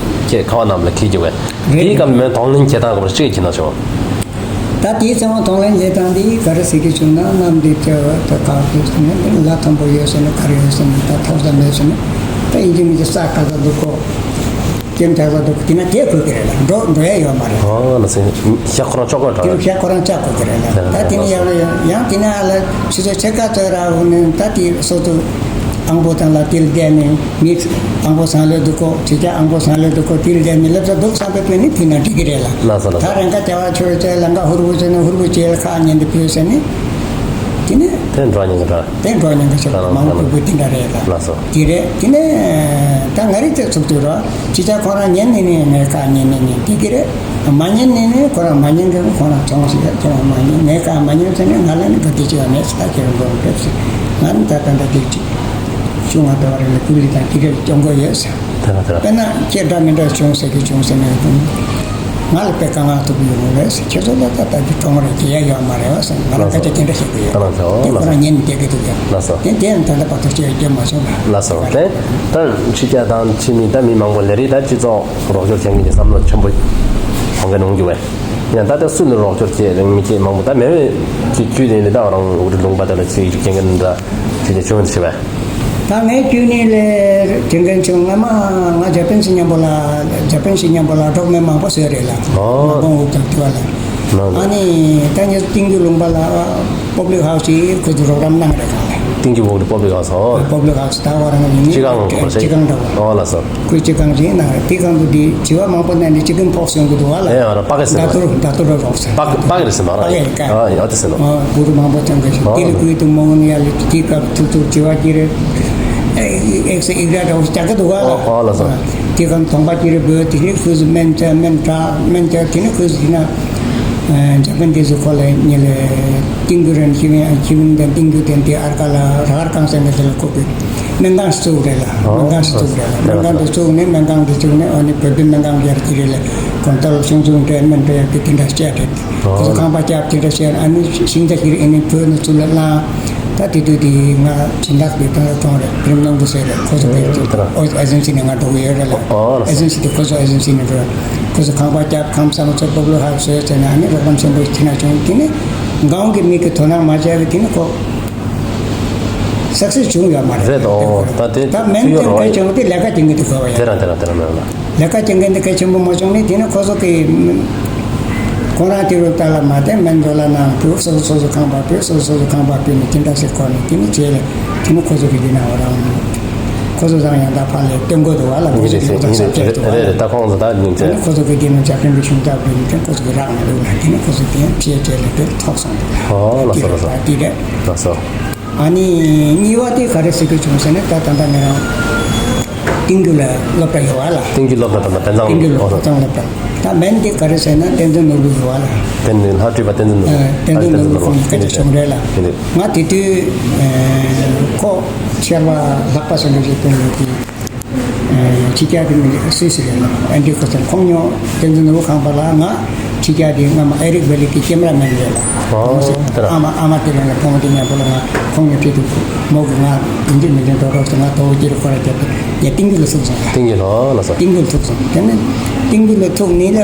ཁྱེད་ཁ་བ་རྣམས་ལ་འཁྱེར་གྱི་ཡོད། རེད། དེའི་སྐབས་མོས་གདོང་ལེན་བྱེད་སྟངས་སྐོར་ཅིག་ཁྱེད་ན་ཆོག། ད་དེའི་ཚེ་མོ་གདོང་ལེན་བྱེད་སྟངས་དེ་ག་རེ་ཟེར་གྱི་བྱུང་ན་གནམ་དེ་ཅི་ད་ག་དུས་ནས་ལ་མཐོན་པོ་ཡོད་ཟེར་ན་ག་རེ་ཡོད་ཟེར་ན་ད་ཐོག་ས་མེད་ཟེར་ན་ད་ཡིན་གྱི་མིན་གྱི་ས་ག་ས་འདུག་གོ། ཀེམ་ཆགས་ས་འདུག་དེ་ན་དེ་དགོས་ཀྱི་རེད་ལ། འགྲོ་འགྲོ་ཡ་ཡོད་མ་རེད། ཨོ་ལ་སེ། ཤ་ཁོ་རང་ཅོག་གོ་དེ་འགྲོ་ཤ་ཁོ་རང་ཅག་དགོས་ཀྱི་རེད་ལ། ད་དེ་ནི་ཡང་ཡང་དེ་ན་ལ་ཆུ་ཚོད་ཕྱེད་ཀ་ཙམ་ར་འོ་ནི་ད་དེ་སོ་སོ་ཨང་པོ་དང་ལ་དེ་ལ་བསྡད་ནས་མི་ཨང་པོ་སང་ལོས་འདུག་གོ་ཁྱེད་ཅག་ཨང་པོ་སང་ལོས་འདུག་གོ་དེ་ལ་བསྡད་ནས་སླེབས་ས་འདུག་བསམ་པའི་དོན་ནི་དེ་ན་འགྲིག་གི་རེད་ལ། ལགས་སོ་ལགས་ད་སོ། རང་ཁ་བྱ་བ་ཆོས་ཚེ་ལང་ཀ་ཧུར་བུ་ཚེ་ན་ཧུར་བུ་བྱེད་ལ་ཁ་ཉན་དེ་ཕུལ་ཟེར་ནི་དེ་ནི། དེ་འགྲོ་ཉན་གི་འདྲ། དེ་འགྲོ་ཉན་གི་ཆོག་ལགས་མང་པོ་ལགས་བུ་དེ་འདྲ་རེད་ལ། ལགས་སོ། དེ་རེད། དེ་ནས་ད་ང་རིག་ཚེ་ཚུགས་དུས་རོ། ཅི་ཆ་ཁོ་རང་ཉན་ནི་ནི་ངའི་ཁ་ཉན་ནི་ནི་དེ་གི་རེད། མ་ཉན་ནི་ནི་ཁོ་རང་མ་ཉན་གི་ཁོ་རང་ཚོང་ཞིག་རེད། ཁོ་རང་མ་ཉན་ངའི་ཁ་མ་ཉན་ཟེར་ནི་ང་ལ་ནི་ག་དེ་ཅི་ཡང་མེད་ཟེར། ད་ཁྱེད་རང་འགྲོ་རེད་ཟེར། ང་ནི་ད་ད་ད་དེ་ཅི་ཆུང་ང་ད་བ་རེ་ལ་ཀུ་ལི་དང་དེ་གི་སྐྱོང་གི་ཡོད་ཟེར། དེ་ན་དེ་ན། དཔེར་ན་ཁྱེད་འདྲ་མི་འདྲ་བྱུང་ཟེར་གི་བྱུང་ཟེར་ནས་ང་ལ་དཔེ་དཀའ་ངལ་ཐུག་ཡོང་གི་རེད་ཟེར། ཁྱེད་ཚོ་ལ་ད་ལྟ་གི་གྲོང་རེད་ཀྱི་ཡ་ཡོད་མ་རེད་བ་ཟེར། ང་རང་སྐད་ཆ་དེ་འདྲ་བཤད་གི་ཡོད། ལགས་སོ། དེ་ཁོ་རང་ཉན་བསྡད་གི་འདུག་ཡ། ལགས་སོ། དེ་དེ་ཡང་ད་ལྟ་བར་དུ་ཅི་ཡང་བརྗོད་མ་བྱུང་ལ། ལགས་སོ། དེ་ད་ཕྱི་རྒྱལ་དང་ཕྱི་མི་ད་མི་མང་པོ་ལས་རིགས་ད་སྤྱི་ཚོགས་རོགས་སྐྱོར་བྱེད་མཁན་གྱི་བསམ་བློ་ཆེན་པོ་ཐོན་གི་ཡོང་རྒྱུ་བས། ཡང་ད་ལྟ་སུ་ལ་རོགས་སྐྱོར་བྱེད་རིང་མི་བྱེད་མང་པོ་ད་མེད་མེད་ཀྱི་རྒྱུ་དེ་ནི་ད་རང་འུ་ཚོ་ལུང་པ་དེ་ལ་ཅིག་རྒྱུ་རྐྱེན་གྱི་འདྲ་ཅིག་ཅིག་བྱུང་ཡོད་ཟེར་བས། ད་ངས་ཁྱོད་གཉིས་ལས་དྲན་མཁན་བྱུང་། སྔ་མ་ང་ཇ་པན་ཞིག་མཉམ་པོ་ལ་ཇ་པན་ཞིག་མཉམ་པོ་ལ་གྲོགས་མེད་མང་པོ་བཟོས་རེད་ལ། ཨོ། མ་གོང་འུ་ཐག་ཐུ་བ་ལ། ཨ་ནི་ད་ངས་ཏིང་ཀུ་ལུང་པ་ལ་པབ་ལིག་ཧའུ་སི་ཁོ་ཚོ་རོགས་རམ་གནང་རེད་ག་ལ། ཏིང་ཀུ་པབ་ལིག་པབ་ལིག་ཧའུ་སི། ཨོ། པབ་ལིག་ཧའུ་སི་ད་བར་ང་ཡིན་ནི་སྤྱི་ཁང་ཁོ་ཚོ་སྤྱི་ཁང་འདྲ་བོ། ཨོ་ལགས་སོ། ཁོས་སྤྱི་ཁང་ཅིག་གནང་རེད། དེ་སྒང་དུ་དེ་བྱི་བ་མང་པོ་ནང་ནས་ཅི་ཀིན་ཕོགས་ཡོང་གི་འདུག་བ་ལ། ཨེ་ཨ་ར་པག་གི་ཟེར་ད་ནོ། ད་ལྟོ་རོགས་ད་ལྟོ་རོགས་རོགས་ཟེར། པག་པག་རེད་ཟེར་ནོ་ར། པག་རེད་ཀ། ཨ་ཨ་དེ་ཟེར་ནོ། ཨ་བུ་རུ་མང་པོ་ཐོན་གི་ཞིག། ཨ་དེ་ལ་ཁོའི་དུ་མོ་ནི་ཡ་ལ་དེ་སྐབས་ཐུག་ཐུག་བྱི་བ་ཀྱི་རེད། ཨེ་ཨེག་སེ་ཨིག་ར་འདྲ་བོ་ཞིག་རྒྱག་གི་འདུག་བ་ལ། ཨ་ཨ་ལགས་སོ། དེ་སྒང་གདོང་པ་ཀྱི་རེད་བོ། དེ་ནི་ཁོས་སྨན་བྱ་སྨན་བྱ་སྨན་བྱ་དེ་ནི་ཁོས་ཟིན་ན། ཨ་ཇ་པན་དེ་ཚོ་ཁོ་ལ་ཉེ་ལེ་ཏིང་ཀུ་རན་ཁྱི་མིན་ཁྱི་མིན་དང་ཏིང་ཀུ་དེ་དེ་ཨར་ཀ་ལ་ར་ཨར་ཀང་སེང་གི་དེ་ལ་ཁོ་གི་སྨན་ཁང་ཞིག་བཙུགས་རེད་ལ། སྨན་ཁང་ཞིག་བཙུགས་རེད་ལ། སྨན་ཁང་དེ་བཙུགས་ནས་སྨན་ཁང་དེ་བཙུགས་ནས་ཨ་ནི་བོད་པའི་སྨན་ཁང་ཡར་གྱི་རེད་ལ། གོང་ལྟར་ཆུང་ཆུང་འདྲ་སྨན་འདྲ་ཡར་གྱི་དེ་འདྲ་བཤད་རེད། ཁོ་ཚོ་ཁང་པ་རྒྱབ་དེ་འདྲ་བཤད། ཨ་ནི་ཤིང་རྟ་ཞིག་ཨ་ནི་བོད་ནས་ཚུར་ལ་བླངས། ད་དེ་དུས་དེ་ང་སྦྱིན་བདག་གི་དོན་ལ་གཏོང་རེད། པྲེམ་ནོར་བུ་ཟེར་རེད། ཁོ་ཚོ་གི་ཨོ་ཨེ་ཇེན་སི་ནས་ང་འགྲོ་གི་ཡོད་རེད་ལ། ཨེ་ཇེན་སི་དེ་ཁོ་ཚོ་ཨེ་ཇེན་སི་ནས་འགྲོ། ཁོ་ཚོ་ཁང་པ་རྒྱབ། ཁམས་བཟང་ཚོ་པོ་པུ་ལར་ཧའུ་སི་བཟོས་ཟེར་ནས་ཨ་ནི་རོགས་རམ་ཆེན་པོ་ཞིག་དེ་ན་བྱུང་། དེ་ནི་སྒང་གི་མི་གི་དོ་སྣང་མ་བྱས་པའི་དེ་ནི་ཁོ་སག་སེས་བྱུང་ཡོད་མ་རེད། རེད་དོ། ད་དེ་ད་སྨན་དེ་གལ་ཆེན་པོ་དེ་ལས་ཀ་བྱེད་མཁན་དེ་དགོས་པ་ཡིན། དེ་རང་དེ་རང་དེ་རང་མེད་ལ། ལས་ཀ་བྱེད་མཁན་དེ་གལ་ཆེན་པོ་མ་བྱུང་ནས་དེ་ནི་ཁོ་ཚོ་གི་ཁོ་རང་དེ་རུ་ལྟ་ལ་མ་བསྟན་སྨན་བཟོ་ལ་ནང་དུ་སོ་སོ་སོ་སོ་ཁང་པ་ཕུལ། སོ་སོ་སོ་སོ་ཁང་པ་ཕུལ་ནས་དེ་འདྲ་ཞིག་ཁོ་ནས་དེ་ནི་བྱས་ལ་དེ་ནི་ཁོ་ཚོ་གི་དེ་ན་འོ་རང་ཁོ་ཚོ་ཚང་ཡང་ད་ཕར་ལས་སྟོན་དགོས་འདུག་བ་ལ། ཁོ་ཚོ་གི་ཡང་ཚང་བྱས་འདུག་བ་ལ། རེད་རེད། ད་ཁོང་ཚོ་ད་ཉིན་དེ་ནི་ཁོ་ཚོ་གི་དེ་ནི་ཇ་པན་གི་གཞུང་ཚབ་དེ་ནི་ཁོ་ཚོ་གི་རག་མི་འདུག་ལ། དེ་ནི་ཁོ་ཚོ་དེ་ཡང་བྱས་བྱས་ལ་དེ་ཐོག་སོང་འདུག་ལ། ཨོ་ལགས་སོ་ལགས་སོ། དེ་རེད། ལགས་སོ། ཨ་ནི་གཉིས་པ་དེ་ག་རེ་ཟེར་གི་བྱུང་ཟེར་ན་ད་ད་ལྟ་ང་རང་ཏིང་ཀུ་ལ་སློབ་གྲྭ་ཡོད་བ་ལ། ཏིང་ཀུ་སློབ་གྲྭ་དང་བན་ཚང་ཏིང་ཀུ་ལ་ཨོ་བན་ཚང་སློབ་གྲྭ། ད་མིང་འདི་ག་རེ་ཟེར་ན་བསྟན་འཛིན་ནོར་བུ་ཟེར་བ་ལགས། བསྟན་འཛིན་ལྷ་སྤྲུལ་པ་བསྟན་འཛིན་ནོར་བུ། ཨ། བསྟན་འཛིན་ནོར་བུ་ཁོང་གི་སྐད་ཆ་བྱུང་རེད་ལགས། ཨིན་ཏེ། ང་དེ་དུས་ཨ་ཁོ་ཤར་པ་ལྷག་པ་ཟེར་འདྲ་ཞིག་སྟོན་ཡོད་དེ། ཨ་ཕྱི་རྒྱལ་གྱི་མི་སུད་སི་རེད་ལགས། ཨེན་ཌི་ཁོ་ཚོ་ཁོང་ཉོ་བསྟན་འཛིན་ནོར་བུ་ཁང་པ་ལ་ང་ཕྱི་རྒྱལ་དེ་སྔ་མ་ཨེ་རིག་བྷེ་ལི་གི་ཀེམ་ར་མེན་རེད་ལགས། ཨོ། ཨ་མ་ཨ་མ་དེ་རིང་ལ་ཁོང་དེ་མཉམ་པོ་ལ་ང་ཁོང་ཉོ་ཕྱི་དུས་མོ་གི་ང་ཡིན་གཅིག་མིན་གཅིག་འགྲོ་རོགས་ཟེར། ང་དོ་བོ་ཅིག་རེ་ཁོ་ར་རྒྱབ་སྟེ་ངས་ཏིང་འབུ་ལ་ཐུག་སོང་ལགས། ཏིང་འབུ་ལ་ལགས་སོ། ཏིང་འབུ་ལ་ཐུག་སོང་། དེ་ནས་ཏིང་འབུ་ལ་ཐུག་ནི་ལ།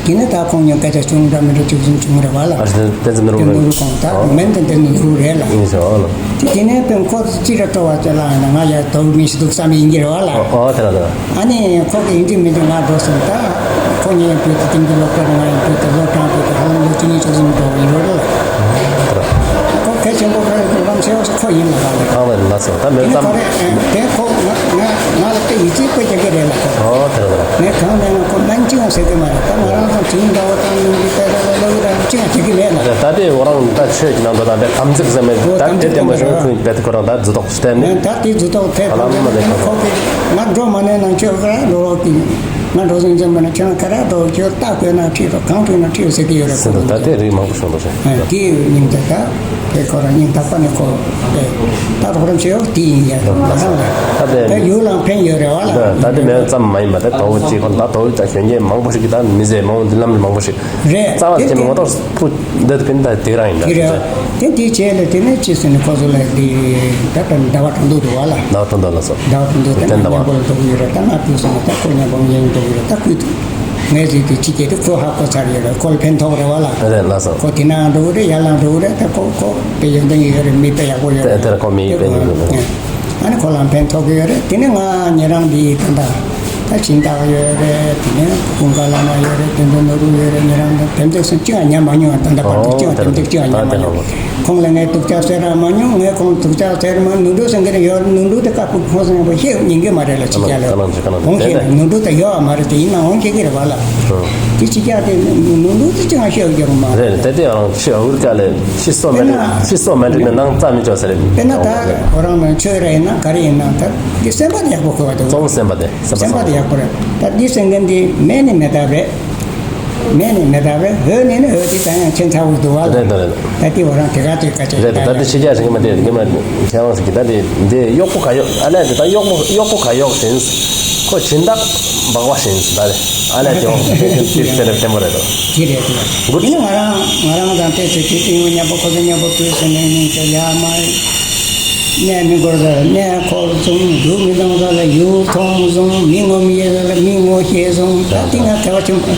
དེ་ནས་ད་ཁོང་ཉོ་སྐད་ཆ་བྱུང་འདྲ་མི་འདྲ་བྱུང་བྱུང་བྱུང་རེད་བ་ལགས། ཨ་བསྟན་འཛིན་ནོར་བུ། བསྟན་འཛིན་ནོར་བུ་ཁོང་ད། ཨོ། མིང་དེ་བསྟན་འཛིན་ནོར་བུ་རེད་ལགས། ཨིན་ཟེར་བ་ལགས། དེ་དེ་ནས་དཔོན་ཁོ་ཅི་ར་སྤྲོ་བ་ཅིག་ལངས་ན་ང་ཡར་དོ་བོ་མི་ཞིག་འདུག་བསམ་ཡིན་གྱི་རེད་བ་ལགས། ཨོ་ཨོ་དེ་ར་དེ་ར། ཨ་ནི་ཁོ་གི་ཡིན་གཅིག་མིན་གཅིག་ང་འགྲོ་སོང་། ད་ཁོ་ངའི་བུ་དེ་ཏིང་འབུ་ལ་ཁོ་ང་ཡི་བུ་དེ་ལོ་གྲངས་བུ་དེ་ཧ་ལམ་ལོ་བཅུ་གཉིས་བཅུ་གསུམ་འགྲོ་ཡིན་རོ་ལགས། དེ་ར། ཁོ་གལ་ཆེན་པོ་ཁོ་རང་ཆེ་བ་ཁོ་ཡིན་ལགས་ལགས། ཨ་ལགས་སོ། ད་མེད་ཙམ། དེ་ཁོ་རེད། ཨ་དེ་ཁོ་ང་ང་ང་ལ་དཔེ་ཡིད་ཆེས་དཔེ་བྱེད་ཀྱི་རེད་ལགས་ཁོ། ཨོ་དེ་ར་དེ་ར། ངས་གང་མེད་ན་ཁོ་སྨན་ཅི་ཡང་ཟེར་གྱི་མ་རེད། ད་ང་རང་ཚོ་བྱིངས་འདྲ་བོ་དང་ནུས་པའི་ད་ལོ་ལོ་རང་ཅི་ཡང་བྱེད་ཀྱི་མེད་ལགས། ད་དེ་ཁོ་རང་ད་ཆོས་ཀྱི་ནང་དུ་ད་དེ་དམ་ཚིག་ཟེར་མེད། ད་དེ་དེ་མ་བྱུང་ཁོས་བེད་ཁོ་རང་ད་རྫུ་བཟློག་བསྟན་ནས། ད་དེ་རྫུ་བཟློག་ཐེབས་ཨ་ལམ་མ་ལས་ཁོ་ཁོ་གིས་ང་འགྲོ་མ་ནས་ནང་ཆོས་ག་ར་འགྲོ་རོགས་གྱིས། ང་འགྲོ་སོང་ཙམ་པ་ན་ཁྱོད་རང་ག་ར་འགྲོ། ཁྱོད་རྟ་བོས་ན་ཁྲིད་རོགས། གང་བོས་ན་ཁྲིད་རོགས་ཟེར་གྱི་ཡོད་རེད་ཁོ་ཚོ། ད་དེ་རིགས་མང་པོ་བྱུང་འདུག་ཟེར། ཨ་དེ་སྙིང་ཐག་ད་དེ་ཁོ་རང་སྙིང་ཐག་པ་ནས་ཁོ་ད་རོགས་རམ་བྱེད་ཡོད་དེ་ཡིན་ཡ། ང་རང་ལ་ད་དེ་ད་ཡུལ་ལ་ཕན་ཡོད་རེད་བ་ལགས། ད་དེ་མེད་ཙམ་མ་ཡིན་པ་ད་དོ་བོ་ཅིག་ཁོ་ད་དོ་བོ་ད་གཞོན་སྐྱེས་མང་པོ་ཞིག་གིས་ད་མི་ཚེ་མང་པོ་འདི་ལམ་མང་པོ་ཞིག་རེད། རྩ་བ་དེ་ཅན་ངོ་ཐོག་ཕུ་འདི་ཕན་ད་དེ་རང་ཡིན་ད། དེ་རེད། དེ་དེའི་རྗེས་ལ་དེ་ནས་ཅི་ཟེར་ནས་ཁོ་ཚོ་ལ་དེ་ད་ད་ཟླ་བ་དྲུག་འདུག་འདུག་བ་ལགས། ཟླ་བ་དྲུག་འདུག་ལགས་སོ། ཟླ་བ་དྲུག་འདུག་དེ་ནས་ཟླ་བ་མཉམ་པོ་ལ་འགྲོ་གི་ཡོད་རེད། ད་ང་ཕུལ་སོང་ད་ཁོ་མཉམ་པོ་ཡང་འགྲོ་གི་རེད། ད་ཁོས་ངས་ཟེར་དེ་ཅི་སྐད་དེ་ཁོ་ཧ་གོ་ཚར་ཡོད་རེད། ཁོ་ལ་ཕན་ཐོགས་རེད་བ་ལགས། རེད་ལགས་སོ། ཁོ་དེ་ནང་འགྲོ་གི་རེད། ཡར་ལངས་འགྲོ་གི་རེད། ད་ཁོ་ཁོ་དཔེ་ཡོན་ཏན་ཡོད་རེད། མི་དཔེ་ཡག་པོ་ཡོད་རེད། དེ་ལ་ཁོ་མི་དཔེ་ཡོད་རེད། ཨ་ནི་ཁོ་ལ་ཕན་ཐོགས་ཀྱི་ཡོད་རེད། དེ་ནས་ང་ཉེ་རང་འདི་ད་ད་ད་སྦྱིན་བདག་ཡོད་རེད། དེ་ནས་ཀུན་དགའ་བླ་མ་ཡོད་རེད། བསྟན་འཛིན་ནོར་བུ་ཡོད་རེད། ཉེ་རང་དང་དེམ་དེ་སུ་གཅིག་ཡང་ཉམས་མ་མྱོང་། ད་ད་བར་དུ་གཅིག་ཡང་དེམ་དེ་གཅིག་ཡང་ཉམས་མ་མྱོང་། ཁོང་ལ་ངས་སྡུག་ཅག་ཟེར་ར་མ་མྱོང་། ངས་ཁོང་སྡུག་ཅག་ཟེར་མ་ནོར་འཁྲུལ་ཟེར་གྱི་རེད། ཡོད་ནོར་འཁྲུལ་དེ་བཀའ་ཕུག་ཁོང་ཚོ་མཉམ་པོ་བཤད་ཉན་གྱི་མ་རེད་ལགས། ཕྱི་རྒྱལ་ལ་ཁོང་བཤད་ནོར་འཁྲུལ་དེ་ཡོད་མ་རེད། དེ་ཡིན་ན་འོང་ཤེས་ཀྱི་རེད་བ་ལགས། དེ་ཕྱི་རྒྱལ་དེ་ནོར་འཁྲུལ་དེ་གཅིག་ཡང་བཤད་རྒྱུ་མ་རེད། རེད་དེ་དེ་ཡང་ཕྱི་ཨ་ཧུར་ཀ་ལས་ཕྱི་སོ་མ་འགྲིག་ཕྱི་སོ་མ་འགྲིག་ན་ནང་རྩ་མི་ཆོག་ཟེར་རེད། དཔེར་ན་ད་ཁོ་རང་ནང་ཆོས་ར་ཡིན་ན་ག་རེ་ཡིན་ན་ད་འདི་སེམས་པ་དེ་ཡག་པོ་དགོས་པ་འདུག་གཙོ་བོ་སེམས་པ་དེ། སེམས་པ་དེ་ཡག་པོ་རེད། ད་འདི་ཟེར་མཁན་འདི་མེད་ནི་མེད་ཐབས་རེད། མེད་ནི་མེད་ཐབས་རེད། འོས་ནི་ནི་འོས་དེ་ད་ཡང་ཁྱད་མཚར་པོ་འདུག་བ་ལགས། རེད་དོ་རེད། ད་འདི་ཁོ་རང་དེ་ག་ཚོད་སྐད་ཆ་རེད་དོ། ད་འདི་ཕྱི་རྒྱལ་ཟེར་གྱི་མ་དེ་ངས་མ་ཁྱེད་རང་ཟེར་གྱི་ད་འདི་འདི་གཡོག་པོ་ག་ཡོག་ཨ་ལས་དེ་ད་གཡོག་པོ་གཡོག་པོ་ག་ཡོག་ཟེར་ཁོ་སྦྱིན་བདག་འབག་པ་ཟེར་ད་རེད། ཨ་ལས་དེ་འོང་དེ་དེ་དེ་རེད་བརྟན་པོ་རེད་དོ། དེ་རེད་དོ། འདི་ང་རང་ང་རང་དང་དེ་ཚོ་དེ་དེ་ཡོང་མཉམ་པོ་ཁོ་ཚོ་མཉམ་པོ་དུས་ཟེར་ནས་ཉིན་ཚེ་ཡ་མ། གནས་མི་དགོས་ས་ལ་གནས་འཁོར་བཟུང་། ཡུལ་མི་མཐོང་ས་ལ་ཡུལ་མཐོང་བཟུང་། མི་ངོ་མི་ཤེས་ས་ལ་མི་ངོ་ཤེས་བཟུང་། ད་འདི་ང་བརྩེ་བ་ཆེན་པོ་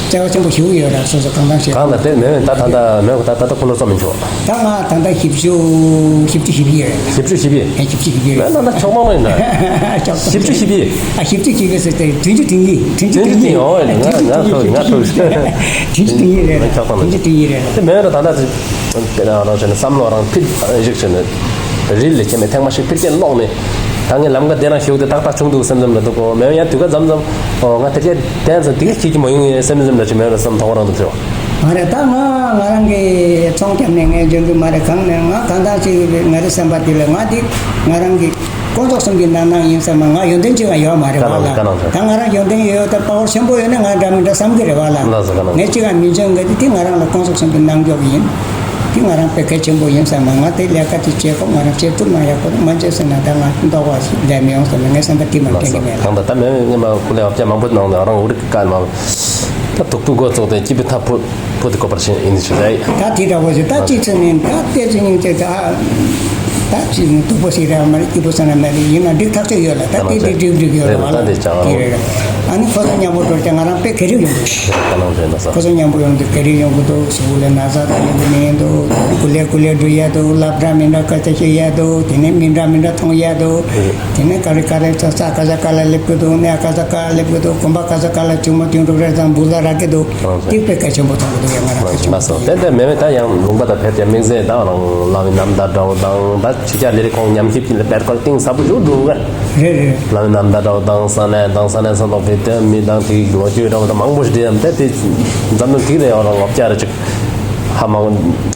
བརྩེ་བ་ཆེན་པོ་ཞུ་གི་ཡོད་ར། སོ་སོ་གང་ཐང་ཤེས། གང་ལ་དེ་མེད་མེད་ད་ད་ད་མེད་གོ་ད་ད་ད་ཁོ་ལོ་ཙམ་མི་ཆོག་ད་ང་ད་ད་བཞི་བཅུ་བཞི་བཅུ་ཞེ་བརྒྱད་རེད། བཞི་བཅུ་ཞེ་བརྒྱད། ཨེ་བཞི་བཅུ་ཞེ་བརྒྱད་རེད། ད་ད་ཆོག་མ་མ་ཡིན་ད། ཆོག་བཞི་བཅུ་ཞེ་བརྒྱད། ཨ་བཞི་བཅུ་ཞེ་བརྒྱད་ཟེར་ཏེ་བདུན་ཅུ་དོན་གཉིས། བདུན་ཅུ་དོན་གཉིས། བདུན་ཅུ་དོན་གཉིས། ཨོ་ཡ་ང་ང་ཐོབ་ང་ཐོབ། བདུན་ཅུ་དོན་གཉིས་རེད། ཆོག་ད་བདུན་ཅུ་དོན་གཉིས་རེད། དེ་མེད་ར་ད་ད་དེ་ནས་རང་བྱས་ནས་བསམ་བློ་རང་ཕིད་ཞིག་བྱས་ནས་རི་ལ་ཁྱེར་ནས་ཐེངས་མ་ཞིག་ཕིར་ཀེ་ལོག་ནས་ད་ངས་ལམ་ཀ་དེ་རང་ཞུགས་ཏེ་ཏག་ཏག་བྱུང་འདུག་སེམས་སེམས་ལ་འདུག་གོ། མེད་ཡང་དུས་ཀ་མཚམས་མཚམས་ཨོ་ང་དེ་གས་དེ་ཚོ་དེ་གས་ཁྱེད་ཀྱི་མ་ཡོང་ངས་སེམས་སེམས་ལ་ཅི་མེད་ར་བསམ་ཐོག་རང་འདུག་ཟེར་བ། མ་རེད། ད་ང་ང་རང་གི་ཚོང་རྒྱབ་ནས་ངས་འཇོན་གི་མ་རེད། གང་ནས་ང་གང་ལྟར་ཅིག་ང་རེ་སེམས་པ་དེ་ལ་ང་དེ་ང་རང་གི་དཀོན་མཆོག་གསུམ་གྱི་ནང་ན་ཡིན་ས་མ་ང་ཡོན་ཏན་ཅིག་ཡང་ཡོད་མ་རེད་བ་ལ། ད་ང་རང་ཡོན་ཏན་ཡོད་ཡོད་ད་པ་ཝར་ཆེན་པོ་ཡོད་ན་ང་འདྲ་མི་འདྲ་བསམ་གི་རེད་བ་ལ། ངས་ཅིག་ཡང་མི་འཇོན་གི་དེ་ང་རང་ལ་དཀོན་མཆོག་གསུམ་གྱི་གནང་འཇོག་ཡིན། དེ་ང་རང་དཔེ་གལ་ཆེན་པོ་ཡིན་བསམ་ན་ང་དེ་ལས་ཀ་དེ་བྱེད་དགོས། ང་རང་བྱེད་ཐུབ་ན་ཡག་པོ་རེད། མ་བྱས་ཟེར་ན་ད་ང་ལྟོགས་པ་ཞིག་ལས་མི་ཡོང་བསམ་ན་ངའི་སེམས་པ་དེ་མ་དྲན་གི་མེད་ལ། གང་ལྟར་ད་མེད་ངས་མ་ཁུ་ལས་ཨབ་ཅག་མང་པོ་ནང་ནས་རང་འུ་རིག་གི་ཀ་མ་ད་དུག་པོའི་འགོ་བཙུགས་ཏེ་སྐྱིད་པའི་ཐབས་བུ་བུ་དེ་བཀོད་པར་ཕྱིན་ཡིན་ཞུ་ད་ཡིན། ད་དེ་འདྲ་བོ་ཞིག་ད་ཅི་ཚེ་ནི་ད་ལྟས་ཚེ་ཉིན་ཚེ་ད་ད་ཅི་ནི་སྡུག་པོ་ཞིག་རེད་མ་རེད། སྐྱིད་པོ་ས་ན་མེད་རེད། ཡིན་ན་འགྲིག་ཐག་ཆོད་ཡོད་ལ། ད་དེ་དེ་འགྲིག་འགྲིག་ཡོད་རེད་བ་ལ། དེ་རེད། ཨ་ནི་ཁོ་ཚོ་མཉམ་པོ་འགྲོ་ཀྱང་ང་རང་དཔེ་ག་རེ་ཡོང་གི་རེད། ཁོ་ཚོ་མཉམ་པོ་ཡོང་དུས་ག་རེ་ཡོང་གི་འདུག་སུ་ལས་ན་ཚ་དང་ཡོང་གི་མི་འདུག་གུ་ལེ་གུ་ལེ་འགྲོ་ཡ་འདུག་སློབ་གྲྭ་མི་འདྲ་ཀ་ཚ་ཤེས་ཡ་འདུག་དེ་ནས་མི་འདྲ་མི་འདྲ་མཐོང་ཡ་འདུག་དེ་ནས་ག་རེ་ག་རེ་ས་ས་ག་ས་ག་ལ་སླེབས་གི་འདུག་གནས་ག་ས་ག་ལ་སླེབས་གི་འདུག་དགོན་པ་ག་ས་ག་ལ་ཆུང་མ་ཐུང་འགྲོ་རེ་དང་འབུ་ལ་རག་གི་འདུག་དེ་དཔེ་གལ་ཆེན་པོ་མཐོང་གི་འདུག་ཡ་ང་རང་གལ་ཆེན་པོ་མཐོང་གི་འདུག་དེ་འདྲ་མེད་མེད་ད་ཡང་ལུང་པ་དང་ཕེབས་ཀྱང་དམིགས་བསལ་ད་རང་ལམ་རྣམ་དག་འདྲ་བོ་དང་ད་ཕྱི་རྒྱལ་ལས་རིགས་ཁོང་ཉམས་ཞིབ་ཀྱི་ལ་པད་ཁོ་གཏིང་ཟབ་པོ་ཞིག་འགྲོ་གི་རེད། རེད་རེད། ལམ་རྣམ་དག་འདྲ་བོ་དང་ས་གནས་དང་ས་གནས་ས་ཐོག་གི་དེ་མི་དང་དེ་གི་ལོ་རྒྱུས་འདྲ་བོ་དང་མང་པོ་ཞིག་དེ་ཡང་ད་དེ་འཛམ་གླིང་དེ་རེད་རང་ལོ་བརྒྱ་རེ་ཅིག་ཧ་མང་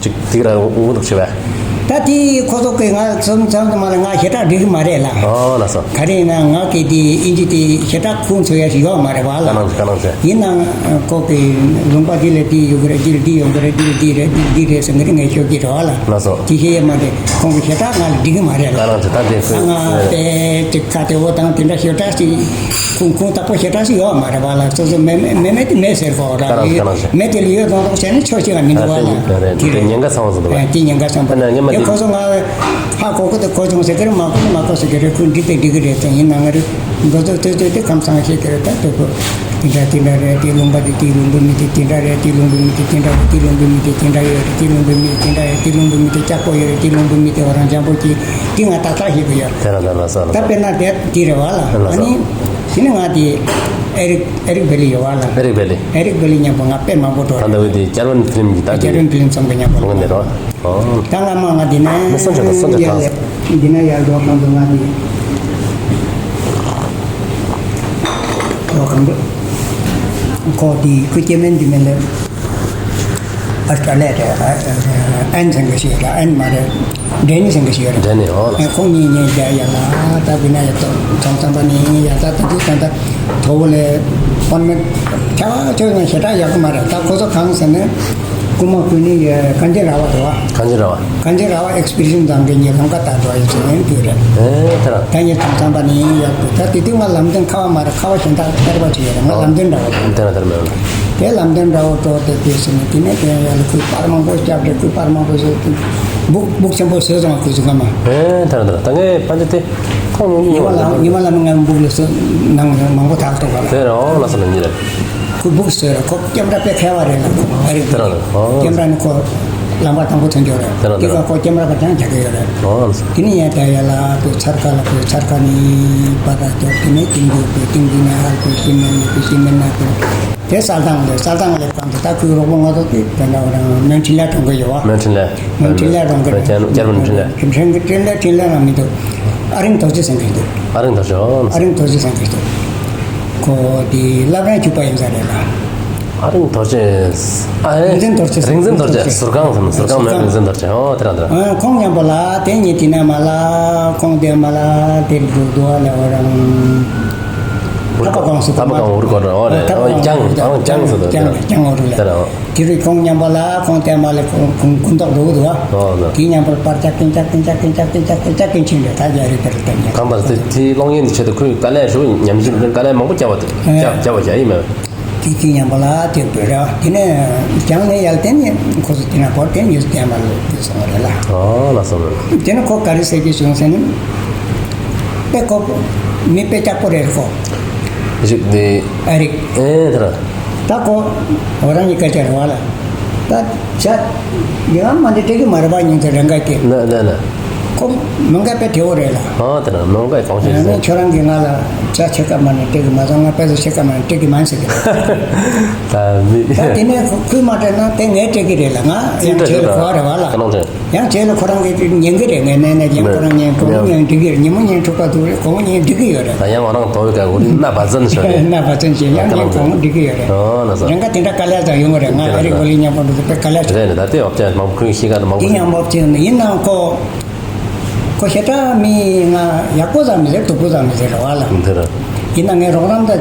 ཅིག་དེ་ར་འུ་འདུག་བྱེད་པས། ད་ ད་དེ་ཁོ་ཚོ་གིས་ང་ཚོ་ཚང་མ་ལ་ང་ཞེ་དྲག་འགྲིག་གི་མ་རེད་ལ། ཨོ་ལགས་སོ། ག་རེ་ཡིན་ན་ང་གིས་དེ་ཨིན་ཇི་དེ་ཞེ་དྲག་ཁུངས་འཚོལ་ཡ་ཞིག་ཡོད་མ་རེད་བ་ལ། ག་ནང་ག་ནང་ཟེར། ཡིན་ནའང་ཁོ་གིས་ལུང་པ་འདི་ལ་འདི་ཡོང་གི་རེད། འདི་ལ་འདི་ཡོང་གི་རེད། འདི་ལ་འདི་རེད། འདི་ལ་འདི་རེད་ཟེར་གི་རེད། ངས་ཤོད་ཀྱི་རེད་བ་ལ། ལགས་སོ། དེ་ཤེས་ཡ་མ་རེད། ཁོང་གིས་ཞེ་དྲག་ང་ལ་འགྲིག་གི་མ་རེད་ལ། ག་ནང་ཟེར། ད་དེ་ད་ང་དཔེ་ཅིག་ཁ་བདེ་བོ་དང་དེ་འདྲ་ཞེ་དྲག་ཞིག་ཁུངས་ཁུངས་དག་པོ་ཞེ་དྲག་ཞིག་ཡོད་མ་རེད་བ་ལ། སོ་སོ་མེད་མེད་མེད་དེ་མེད་ཟེར་གོ་ར། ག་རང་ག་རང་ཟེར། མེད་དེ་ལ་ཡོད་མདོག་མདོག་བྱས་ནས་ཆོག་ཅིག་ཨ་མི་འདུག་བ་ལ། ཨ་དེ་རེད། དེ་རེད། དེ་ཉེན་ཁ་ཚང་བ་ཟེར་འདུག་བ། ཨ་དེ་ཉེན་ཁ་ཚང་བ། ད་ནི་ངས་མ་དེ་ཁོ་ཚོ་ང་ཧ་གོ་གི་དེ་གོ་བྱུང་ཟེར་གི་རེད། མ་གོ་དེ་མ་གོ་ཟེར་གི་རེད། ཁོ་འགྲིག་དེ་འགྲིག་གི་རེད། དེ་ཡིན་ན་ང་རེ་འགྲོ་ཚོ་ཚོ་ཚོ་དེ་ཁམས་སངས་ཤེས་གི་རེད། ད་དེ་ཁོ་དེ་འདྲ་དེ་འདྲ་རེད། དེ་ལུང་པ་དེ་དེ་ལུང་པའི་མི་དེ་དེ་འདྲ་རེད། དེ་ལུང་པའི་མི་དེ་དེ་འདྲ་རེད། དེ་ལུང་པའི་མི་དེ་དེ་འདྲ་ཡོད་རེད། དེ་ལུང་པའི་མི་དེ་དེ་འདྲ་རེད། དེ་ལུང་པའི་མི་དེ་སྐྱག་པོ་ཡོད་རེད། དེ་ལུང་པའི་མི་དེ་འོ་རང་འཇམ་པོ་གི་དེ་ང་ཏག་ཏག་ཤེས་གི་ཡོད། དེ་ར་དེ་ར་ལགས་སོ། ད་དཔེར་ན་དེ་དེ་རེད་བ་ལ། ལགས་སོ། ཨ་ནི་དེ་ནི་ང་དེ་ཨེ་རིག་ཨེ་རིག་བྷེ་ལི་ཡོད་བ་ལ། ཨེ་རིག་བྷེ་ལི། ཨེ་རིག་བྷེ་ལི་མཉམ་པོ་ང་དཔེ་མང་པོ་འགྲོ་ད་ལྟ་བའི་དེ་ཅར་ཝན་ཕི་ལིམ་གྱི་ད་ཅར་ཝན་ཕི་ལིམ་ཚོགས་པའི་མཉམ་པོ་འགྲོ་གི་འདི་རོ། ཨོ། ད་ང་མ་ང་འདི་ན་མི་སོང་ཆོག་ད་སོང་ཆོག་ཡར་ད་ལས་འདི་ན་ཡར་འགྲོ་གང་དུ་ང་འདི་འགྲོ་གང་དུ་ཁོ་འདི་ཁོ་སྐྱེ་དམན་འདི་མིན་ལས་ཨ་སྟྲ་ལས་རེད། ཨན་ཟེར་གི་ཞིག་ཡོད་ར། ཨན་མ་རེད། ཌེ་ནི་ཟེར་གི་ཞིག་ཡོད་ར། ཌེ་ནི། ཨོ་ལགས། ཁོང་གཉིས་གཉིས་བསྡད་ཡ་ལ་ད་འདི་ན་ཡར་ཐོན་ཚང་པ་ནི་ཡར་ད་ད་དུས་ད་ད་ཐོ་བོ་ལས་ཕོན་མེད་ཆ་བ་ཆོས་ནང་ཞེ་དྲག་ཡག་གི་མ་རེད། ད་ཁོ་ཚོ་གང་ཟེར་ན། རྐུན་མ་རྐུ་ནི་གངས་ཅན་ར་བ་རེད་བ། གངས་ཅན་ར་བ། གངས་ཅན་ར་བ་ཨེགས་པི་རི་ཡེན་སི་བཟང་གི་ངེད་ལམ་ཁ་ད་འགྲོ་ཡི་ཟེར་ཡིན་དུས་རེད། ཨེ་དེ་ར། ད་ངེད་ཚང་ཚང་པ་ནི་ཡག་པོ། ད་དེ་དུས་ང་ལམ་སྟོན་ཁ་བ་མ་རེད། ཁ་བ་གཞན་དག་གསར་པ་ཅིག་ཡོད་རེད། ང་ལམ་སྟོན་འདྲ་བོ། དེ་ར་དེ་ར་མེད་བ། དེ་ལམ་སྟོན་འདྲ་བོ་འགྲོ་དེ་དུས་ཟེར་ནས་དེ་ནས་དེ་ཡ་ལ་སྐུ་པར་མང་པོ་བརྒྱབ་རེད། སྐུ་པར་མང་པོ་བཟོས་ཏེ་སྦུག་སྦུག་ཆེན་པོ་བཟོས་སོང་བ། སྐུ་གཟུགས་ཀ་མ། ཨེ་དེ་ར་དེ་ར། ད་ངས་ཕན་ཆད་དེ་ཁོང་ཉི་མ་ལ་ཉི་མ་ལ་ང་སྦུག་ལ་བཟོས་ནང་མང་པོ་དག་ཐོག་པ་ལ། དེ་ར། ཨོ་ལགས་སོ། ལགས་ཉིན་རེད། ཁོ་སྦུག་བཟོས་ར། ཁོ་ཀེམ་ར་དཔེ་མཁས་པ་རེད་ལ། ཁོ་ཨ་རིག་དེ་ར་རེད། ཨོ། ཀེམ་ར་ནི་ཁོ་ལམ་བར་དང་པོ་ཐོན་འགྱོ་རེད། དེ་ར་དེ་ར། དེ་ག་ཁོ་ཀེམ་ར་པ་ཅང་རྒྱག་གི་ཡོད་རེད། ཨོ་ལགས་སོ། དེ་ནི་ཡ་ད་ཡ་ལ་ཁོ་ཚར་ཁ་ལ་ཁོ་ཚར་ཁ་ནི་པར་ར་འགྱོ། དེ་ནས་ཏིང་འགྱོ་ཁོ་ཏིང་འགྱོ་ནས་ཧར་ཁོ་ཤི་མེད་ནི་ཁོ་ཤི་མེད་ན་ཁོ་དེ་གསལ་ཐང་ལས་གསལ་ཐང་ལས་གང་དུ་ད་ཁོའི་རོགས་པ་ང་ཚོ་དེ་དེ་འདྲ་བ་རང་མོན་འཕྲིན་ལས་གྲོང་གི་ཡོད་བ། མོན་འཕྲིན་ལས། མོན་འཕྲིན་ལས་གྲོང་གི་རེད། ཅར་མོན་འཕྲིན་ལས། འཕྲིན་ལས་འཕྲིན་ལས་འཕྲིན་ལས་རང་མི་འདུག་ཨ་རིང་རྡོ་རྗེ་ཟེར་མཁན་འདུག་ཨ་རིང་རྡོ་རྗེ། ཨོ། ཨ་རིང་རྡོ་རྗེ་ཟེར་མཁན་འདུག་ཁོ་དེ་བླ་བྲང་རྒྱུད་པ་ཡིན་ས་རེད་ལ། ཨ་རིང་རྡོ་རྗེ། ཨ་ཨེ། རིག་འཛིན་རྡོ་རྗེ། རིག་འཛིན་རྡོ་རྗེ། ཟུར་ཁང་ཟེར་ན་ཟུར་ཁང་མོན། ཟུར་ཁང་། རིག་འཛིན་རྡོ་རྗེ། ཨོ་དེ་རང་དེ་རང་། ཨ་ཁོང་མཉམ་པོ་ལ་དེ་ཉིད་དེ་ན་མ་ལ་ཁོང་དེ་མ་ལ་དེ་འགྲོ་འགྲོ་བ་ལ་འོ་རང་། ཐབ་པ་གང་སུ་ཐབ་པ་གང་འུར་གོ་ར། ཨོ་རེད། ཨོ་ཀྱང་ཨ་རང་ཀྱང་ཟེར་དོ་དེ་རང་། ཀྱང་འུར་ལ་དེ་རང་། དེ་རུ་ཁོང་མཉམ་པོ་ལ་ཁོང་དེ་མ་ལ་ཁོང་ཁོང་ཁོང་ཐོག་འགྲོ་འདུག་བ། ཨོ་ལགས། དེ་མཉམ་པོ་པར་ཅག་ཀིན་ཅག་ཀིན་ཅག་ཀིན་ཅག་ཀིན་ཅག་ཀིན་ཅག་ཀིན་ཕྱིན་རེད། ད་རྒྱ་རི་དེ་རུ་བསྟན་ཀྱང་། གང་ལྟར་དེ་དེའི་གློག་བརྙན་དེ་ཆེད་དུ་ཁོས་དཀའ་ལས་ཞུ་ཉམས་ཞིབ་དཀའ་ལས་མང་པོ་བརྒྱབ་པ་དེ། ཨེ། བརྒྱབ་བརྒྱབ་པ་བརྒྱབ་ཡིན་མེད། དེ་དེ་མཉམ་པོ་ལ་དེ་འབོད་ར། དེ་ནས་ཀྱང་ནས་ཡར་བསྟན་ནས་ཁོ་ཚོ་དེ་ན་བོར་བསྟན་ཡོད་བསྟན་པ་ལ་དེ་སོང་བ་རེད་ལ། ཨོ་ལགས་སོ། དེ་ནས་ཁོ་ག་རེ་ཟེར་གྱི་བྱུང་ཟེར་ན། དཔེ་ཁོ་མི་དཔེ་ལྕགས་པོ་རེད་ཁོ། ཞིག་དེ། ཨ་རིག་ཨེ་དེ་ར། ད་ཁོ་འོ་རང་གི་སྐད་ཆ་རེད་བ་ལ། ད་ཆ་ཡང་མ་འདི་སྤྲད་གི་མ་རེད་པ། ཉིན་དེ་རང་ག་གི། ན་ན་ན། ཁོ་མོན་ག་དཔེ་བདེ་བོ་རེད་ལ། ཨ་དེ་ར་མོན་ག་གང་ཤེས་ཨ་ནི་ཟེར། ཁྱོད་རང་གི་ང་ལ་ཆ་ཕྱེད་ཀ་མ་ནི་སྤྲད་གི་མ་སོང་། ང་དཔེ་ཚོ་ཕྱེད་ཀ་མ་ནི་སྤྲད་གི་མ་ཟེར་གི། ད་མི། ད་དེ་ནས་ཁོ་ཁོས་མ་སྤྲད་ན་དེ་ངས་སྤྲད་གི་རེད་ལ། ང་ཡང་ཁྱེད་ལ་གོ་བ་རེད་བ་ལ། ཡང་རྗེས་ལ་ཁོ་རང་གིས་ཉན་གི་རེད། ངས་ནས་ནས་ཡང་ཁོ་རང་ཉན། དགོང་མོ་ཉན་འགྲིག་གི་རེད། ཉིན་མོ་ཉན་འཁྲུག་པ་འདུག་རེད། དགོང་མོ་ཉན་འགྲིག་གི་ཡོད་རེད། ད་ཡང་ང་རང་དོ་བའི་སྐད་འོ་རི་ན་བ་ཙན་ཤོད་རེད། ན་བ་ཙན་ཤོད། ཡང་ཉན་དགོང་མོ་འགྲིག་གི་ཡོད་རེད། ཨོ་ན་ས། རང་ག་དེ་འདྲ་དཀའ་ལས་ཙམ་ཡོང་གི་རེད། ང་ཨ་རིག་གོ་ལི་མཉམ་པོ་འདུག་དཔེ་དཀའ་ལས་ཙམ་རེད། ད་དེ་འོབ་ཅན་མང་པོ་ཁོས་ཤེས་ཀ་ད་མང་པོ་དེ་མཉམ་པོ་ཅན་ཡིན་ནའང་ཁོ་ཁོ་ཞེ་དྲག་མི་ང་ཡག་པོ་ཙམ་མི་ཟེར། སྡུག་པོ་ཙམ་མི་ཟེར་རེད་བ་ལ། འདི་རེད། ཡིན་ན་ངས་རོགས་རམ་ད་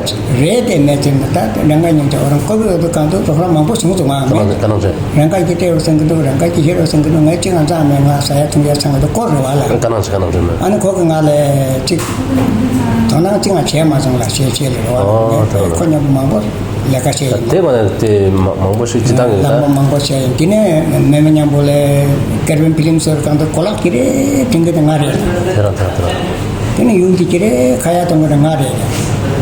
རེད་དེ་མེད་ཅེ་ན། ད་རང་ག་ཉིན་ཅིག་འོ་རང་ཀོ་བི་འོ་དུ་གང་དུ་རོགས་རམ་མང་པོ་བྱུང་སོང་ང་། ཀ་ནང་ཀ་ནང་ཅེ། རང་ག་གིས་སྤྲད་རོགས་ཟེར་གི་འདུག་རང་ག་གིས་བཞེས་རོགས་ཟེར་གི་འདུག་ངས་ཅི་ང་ཚང་མས་ང་ཟ་ཡ་འཐུང་ཡ་ཚང་གི་འདུག་ཀོ་རེད་བ་ལ། ཀ་ནང་ཅེ་ཀ་ནང་ཅེ་མེད། ཨ་ནི་ཁོ་གིས་ང་ལ་ཅིག་དོ་སྣང་ཅིག་ང་བྱས་མ་སོང་ལ། བྱས་བྱས་ལ་རེད་བ་ལ། ཨོ་ད་ཁོ་མཉམ་པོ་མང་པོ་ལས་ཀ་བྱས་ཡིན། དེ་མ་ནས་དེ་མ་མང་པོ་ཞིག་ཅི་བཏང་གི་ལ་ད། མང་པོ་བྱས་ཡིན། དེ་ནས་མེ་མེ་མཉམ་པོ་ལས་ཀེར་བིན་ཕི་ལིམ་སོར་གང་དུ་གོ་ལག་ཅི་རེ་སྤྲིང་གི་དེ་ང་རེད། དེ་རང་དེ་རང་དེ་རང་། དེ་ནས་ཡུལ་གྱི་ཅི་རེ་ཁ་ཡ་གཏོང་གི་ང་རེད།